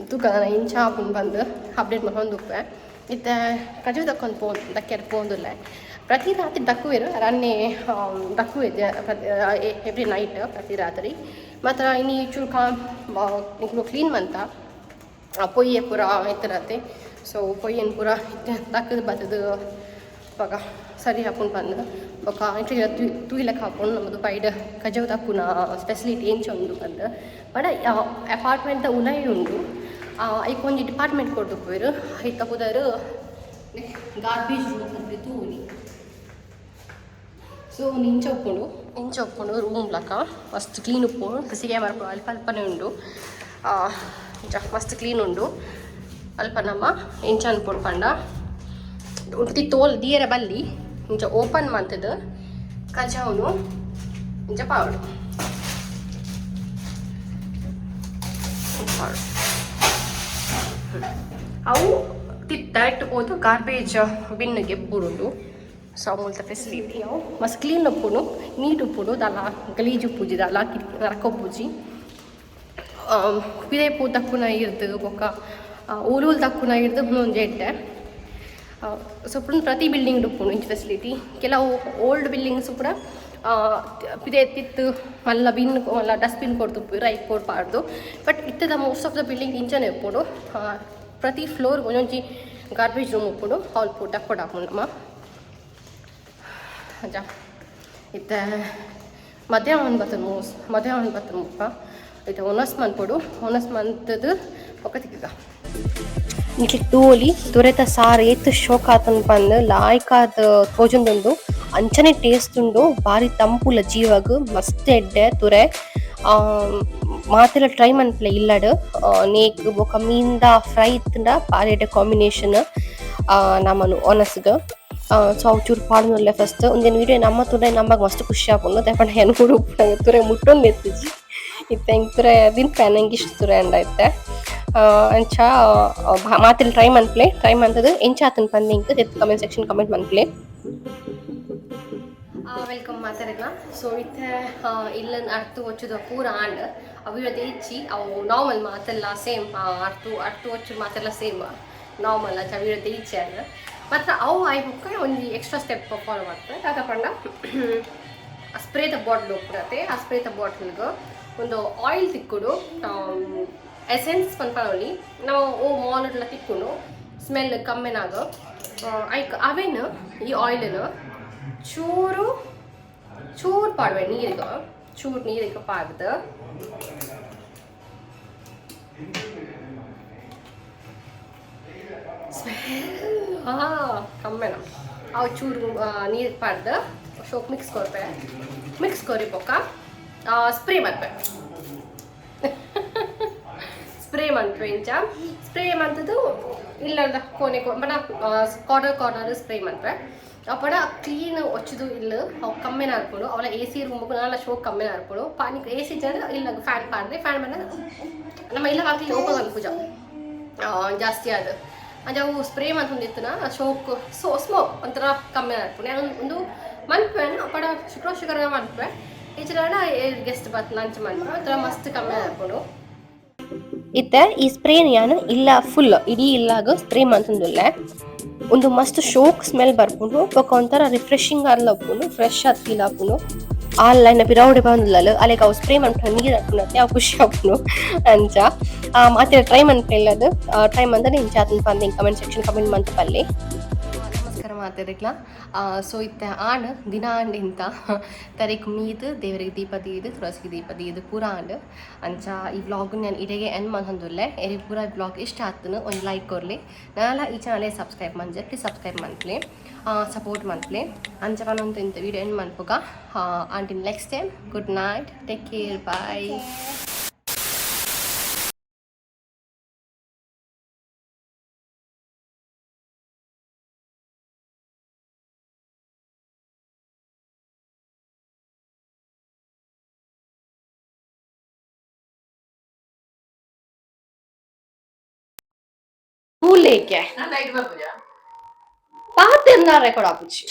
ತೂಕ ಇಂಚ ಆಪುಂಡು ಪಂದ್ ಅಪ್ಡೇಟ್ ಮಲ್ತೊಂದು ಉಪ್ಪೆ. ಇತ್ತೆ ಕಜವು ದಕ್ಕೊಂದು ಪೋ ದಕ್ಕೆರೆ ಪೋಂದುಲ್ಲೆ. ಪ್ರತಿ ರಾತ್ರಿ ದಕ್ಕುವೆರ್ ರನ್ನೆ ದಕ್ಕುವೆರ್ ಎವ್ರಿ ನೈಟ್ ಪ್ರತಿ ರಾತ್ರಿ. ಮಾತ್ರ ಇನಿ ಚೂರು ನಿಕುಲು ಕ್ಲೀನ್ ಮಂತ ಪೊಯ್ಯೆ ಪೂರ ಇತ್ತರತೆ. ಸೊ ಪೊಯ್ಯೆನ್ ಪೂರ ಇತ್ತೆ ದಕ್ಕದ್ ಬತ್ತದು ಅಪಗ ಸರಿ ಆಪುಂಡು ಪಂದ್. ಬೊಕ್ಕ ಎಂಕ್ಲೆಗ್ ತೂಯಿಲೆಕ್ಕ ಆಪುಂಡು ನಮ್ಮದು ಬೈಡ್ ಕಜವು ದಕ್ಕುನ ಫೆಸಿಲಿಟಿ ಎಂಚ ಉಂಡು ಪಂದ್. ಬಡ ಅಪಾರ್ಟ್ಮೆಂಟ್ ಉಲಯಿ ಉಂಡು. ಐಕ್ ಒಂಜಿ ಡಿಪಾರ್ಟ್ಮೆಂಟ್ ಕೊರ್ದು ಐತ ಪುದರ್ ಗಾರ್ಬೇಜ್ ರೂಮ್ ಪನ್ಪಿ ತೂವೊಲಿ. ಸೊ ಇಂಚ ಉಪ್ಪುಂಡು, ಇಂಚ ಉಪ್ಪುಂಡು ರೂಮ್ ಲಕ ಮಸ್ತ್ ಕ್ಲೀನ್ ಉಪ್ಪುಂಡು. ಸಿಸಿ ಕ್ಯಾಮರಾ ಪೂರ ಅಲ್ಪ ಅಲ್ಪನೆ ಉಂಡು. ಇಂಚ ಮಸ್ತ್ ಕ್ಲೀನ್ ಉಂಡು. ಅಲ್ಪ ನಮ್ಮ ಎಂಚ ಅನ್ಪೊಡು ಪಂಡ ಉಂತಿ ತೋಲ್ ದೀಯರ ಬಲ್ಲಿ ಇಂಚ ಓಪನ್ ಮಂತುದು ಕಜವುನು ಇಂಚ ಪಾವೊಡು ಪಾವೊಡು. ಅವು ತಿತ್ತ ಪೋದು ಗಾರ್ಬೇಜ್ ಬಿನ್ಗೆ ಬೂರುಂಡು. ಸೊ ಮುಲ್ತ ಫೆಸಿಲಿಟಿ ಅವು ಮಸ್ತ್ ಕ್ಲೀನ್ ಉಪ್ಪುಂಡು, ನೀಟ್ ಉಪ್ಪುಂಡು. ದಾಲ ಗಲೀಜು ಉಪ್ಪುಜಿ, ದಾಲ ನರಕ ಉಪ್ಪುಜಿ. ಪಿದಯಿ ಪೂ ದಕ್ಕುನ ಇರ್ದು ಬೊಕ್ಕ ಓಲೂಲು ದಕ್ಕುನ ಇರ್ದು ಒಂಜಿ ಎಡ್ಡೆ. ಸೊ ಪ್ರತಿ ಬಿಲ್ಡಿಂಗ್ ಉಪ್ಪುಂಡು ಇಂಚ ಫೆಸಿಲಿಟಿ. ಕೆಲವು ಓಲ್ಡ್ ಬಿಲ್ಡಿಂಗ್ಸ್ ಪೂರ ಪಿದಯಿ ತಿತ್ತು ಮಲ್ಲ ಬಿನ್ ಮಲ್ಲ ಡಸ್ಟ್ಬಿನ್ ಕೊರ್ದು ಐಕ್ ಕೊಡ್ಪಾರ್ದು. ಬಟ್ ಇತ್ತದ most of the building ಇಂಚನೆ ಉಪ್ಪುಂಡು. ಪ್ರತಿ ಫ್ಲೋರ್ ಒಂಜೊಂಜಿ ಗಾರ್ಬೇಜ್ ರೂಮ್ ಉಪ್ಪುಂಡು. ಹಾಲ್ ಪೂ ದಕ್ಕೊಡಾಪುಂಡು ನಮ. ಅಂಚ ಇತ್ತೆ ಮಧ್ಯಾಹ್ನ ಬತ್ತುಂಡು ಮೋಸ್ ಮಧ್ಯಾಹ್ನ ಬತ್ತುಂಡು ಮುಲ್ಪ. ಇತ್ತೆ ಒನಸ್ ಮನ್ಪೊಡು. ಒನಸ್ ಮಂತುದು ಬೊಕ್ಕ ತಿಕ್ಕುಗ. ನಿಕ್ಲೆಗ್ ತೂವೊಲಿ ತುರೆತ ಸಾರ್ ಏತ್ ಶೋಕ್ ಆತುಂಡು ಪಂದ್ ಲಾಯ್ಕಾದ್ ತೋಜೊಂದುಂಡು. ಅಂಚನೆ ಟೇಸ್ಟ್ ಉಂಡು. ಬಾರಿ ತಂಪುಲ ಜೀವಗ್ ಮಸ್ತ್ ಎಡ್ಡೆ ತುರೆ. ಮಾತೆಲ ಟ್ರೈ ಮನ್ಪುಲೆ ಇಲ್ಲಡ್. ನೇಕ್ ಬೊಕ ಮೀನ್ದ ಫ್ರೈ ಇತ್ತ್ಂಡ ಬಾರಿ ಎಡ್ಡೆ ಕಾಂಬಿನೇಷನ್ ನಮನು ಒನಸ್ಗ್. ಸೊ ಅವು ಚೂರು ಪಾಡೊಂದುಲ್ಲೆ ಫಸ್ಟ್ ಉಂದೆನ್ ವೀಡಿಯೋ ನಮ್ಮ ತೂಂಡ ನಮಗ್ ಮಸ್ತ್ ಖುಷಿ ಆಪುಂಡು. ದಾಯೆ ಪಂಡ ಯಾನ್ ಉಪ್ಪುನಗ ತುರೆ ಮುಟ್ಟೊಂದು ಇತ್ತುಜಿ. ಇತ್ತೆ ಎಂಕ್ ತುರೆ ತಿನ್ಪೆ ಎಂಕ್ ಇಷ್ಟ ತುರೆ ಅಂಡ ಇತ್ತೆ. ಅಂಚ ಮಾತೆಲ್ ಟ್ರೈ ಮನ್ಪುಲೆ. ಟ್ರೈ ಮಂತುದು ಎಂಚ ಆತುಂಡು ಪಂದ್ ಎಂಕ್ ದೆತ್ತ್ ಕಮೆಂಟ್ ಸೆಕ್ಷನ್ ಕಮೆಂಟ್ ಮನ್ಪುಲೆ. Welcome ಮಾತೆರೆಗ್ಲ. ಸೊ ಇತ್ತೆ ಇಲ್ಲನ್ ಅರ್ತು ಒಚ್ಚುದ ಪೂರ ಆಂಡ್. ಅವು ಇಚ್ಚಿ ಅವು ನಾರ್ಮಲ್ ಮಾತೆಲ್ಲ ಸೇಮ್. ಅರ್ತು ಅರ್ತು ಒಚ್ಚು ಮಾತೆಲ್ಲ ಸೇಮ್ ನಾರ್ಮಲ್. ಅಂಚ ಅವು ಇಚ್ಚಿ ಆಂಡ್. ಮಾತ್ರ ಅವು ಆಯಿ ಬೊಕ್ಕ ಒಂಜಿ ಎಕ್ಸ್ಟ್ರಾ ಸ್ಟೆಪ್ ಫಾಲೋ ಮಾಡ್ತಾರೆ. ದಾದ ಪಂಡ, ಸ್ಪ್ರೇದ ಬಾಟ್ಲ್ ಉಪ್ಪುನತೆ, ಆ ಸ್ಪ್ರೇದ ಬಾಟ್ಲ್ಗ್ ಒಂದು ಆಯಿಲ್ ತಿಕ್ಕುಡು. ಎಸೆನ್ಸ್ ಪನ್ಪನೊಲಿ ನಾವು, ಓ ಮಾಲ್ಡ್ಲ ತಿಕ್ಕುಂಡು. ಸ್ಮೆಲ್ ಕಮ್ಮೆನಾಗ ಐಕ್ ಅವೇನು ಈ ಆಯಿಲ್ನ ಚೂರು ಚೂರು ಪಾಡುವೆ ನೀರಿಗೆ. ಚೂರು ನೀರಿಗೆ ಪಾಡ್ದು ಸ್ಮೆಲ್ ಕಮ್ಮೆನ ಅವು ಚೂರು ನೀರು ಪಾಡ್ದು ಶೋಕ್ ಮಿಕ್ಸ್ ಕೊರ್ಪೆ. ಮಿಕ್ಸ್ ಕೊರಿ ಬೊಕ್ಕ ಸ್ಪ್ರೇ ಮಲ್ಪೆ. ಸ್ಪ್ರೇ ಮನ್ಪೆ. ಇಂಚ ಸ್ಪ್ರೇ ಮಂತುದು ಇಲ್ಲ ಕೋಣೆ ಬಣ ಕಾರ್ನರ್ ಕಾರ್ನರ್ ಸ್ಪ್ರೇ ಮನ್ಪೆ. ಅಪಡ ಕ್ಲೀನ್ ಒಚ್ಚುದು ಇಲ್ಲ ಅವು ಕಮ್ಮೆನ ಆರ್ಪುಂಡು. ಅವಲ ಎ ಸಿ ರೂಮ್ಗ್ ನಾಲ ಶೋಕ್ ಕಮ್ಮೆನ ಆರ್ಪುಂಡು. ಪಾನಿಕ್ ಎ ಸಿ ಜನ ಇಲ್ಲ ಫ್ಯಾನ್ ಪಾಡ್ರೆ ಫ್ಯಾನ್ ಬಂದ ನಮ್ಮ ಇಲ್ಲ ವಾಕಿಲ್ ಓಪನ್ ಮನ್ಪುಜ ಜಾಸ್ತಿ ಆದ್. ಅಂಚ ಅವು ಸ್ಪ್ರೇ ಮಂತೊಂದಿತ್ತುನ ಶೋಕ್ ಸೊ ಸ್ಮೋಕ್ ಒಂಥರ ಕಮ್ಮಿ ಆರ್ಪುಂಡು. ಯಾನ್ ಒಂದು ಮನ್ಪುವೆ ಅಪಡ ಶುಕ್ರ ಶುಕ್ರ ಮನ್ಪುವೆ. ಇಜ್ಜಿಂಡ ಗೆಸ್ಟ್ ಬತ್ತ್ಂಡ ಅಂಚ ಮನ್ಪುವೆ. ಒಂಥರ ಮಸ್ತ್ ಕಮ್ಮಿ ಆರ್ಪುಂಡು. ಇತ್ತೆ ಈ ಸ್ಪ್ರೇನ್ ಯಾನ್ ಇಲ್ಲ ಫುಲ್ ಇಡೀ ಇಲ್ಲಾಗ ಸ್ಪ್ರೇ ಮಂತೊಂದುಲ್ಲೆ. ಒಂದು ಮಸ್ತ್ ಶೋಕ್ ಸ್ಮೆಲ್ ಬರ್ಪುಂಡು. ಬೊಕ ಒಂಥರ ರಿಫ್ರೆಶಿಂಗ್ ಆದ್ಲ ಉಪ್ಪುಂಡು, ಫ್ರೆಶ್ ಆದ್ ಫೀಲ್ ಆಪುಂಡು. ಆಲ್ ಐನ ಪಿರವುಡೆ ಬಂದುಲ್ಲಲ್ ಅಲೆಗ್ ಅವು ಸ್ಪ್ರೇ ಮನ್ಪುನ ನೀರ್ ಆಪುಂಡತ್ತೆ, ಅವು ಖುಷಿ ಆಪುಂಡು. ಅಂಚ ಮಾತೆರ್ ಟ್ರೈ ಮನ್ಪುಲೆ. ಇಲ್ಲದ್ ಟ್ರೈ ಮಂತುಂಡ ಇಂಚ ಆತುಂಡು ಪಂದ್ ಕಮೆಂಟ್ ಸೆಕ್ಷನ್ ಕಮೆಂಟ್ ಮಂತ್ ಪಲ್ಲೆ. ನಮಸ್ಕಾರ ಮಾತೆರೆಗ್ಲ. ಸೊ ಇತ್ತೆ ಆಣ್ ದಿನ ಆಂಡ್ ಇಂತ ತರೆಕ್ ಮೀದ್, ದೇವರಿಗೆ ದೀಪ ದೀದ್, ತುಳಸಿಗೆ ದೀಪ ದೀದ್ ಪೂರ ಆಂಡ್. ಅಂಚ ಈ ವ್ಲಾಗ್ ನಾನು ಇಡೆಗೆ ಎಂಡ್ ಮಂತೊಂದುಲ್ಲೆ. ಎರೆಗ್ ಪೂರ ಈ ವ್ಲಾಗ್ ಇಷ್ಟ ಆತುಂಡು ಒಂಜಿ ಲೈಕ್ ಕೊರ್ಲೆ. ನಾಲ ಈ ಚಾನಲ್ ಸಬ್ಸ್ಕ್ರೈಬ್ ಮಂಜೆ ಪ್ಲೀಸ್ ಸಬ್ಸ್ಕ್ರೈಬ್ ಮನ್ಪುಲೆ, ಸಪೋರ್ಟ್ ಮನ್ಪುಲೆ. ಅಂಚ ಪನೊಂದು ಇಂತ ವಿಡಿಯೋ ಎಂಡ್ ಮನ್ಪುಗ. Until next time, good night, take care, bye. ತೂಲೇಕೆ. ಲೈಟ್ ಬರ್ಪುಜಾ? ಪಾತೆರ್ನ ರೆಕಾರ್ಡ್ ಆಪುಜಿ.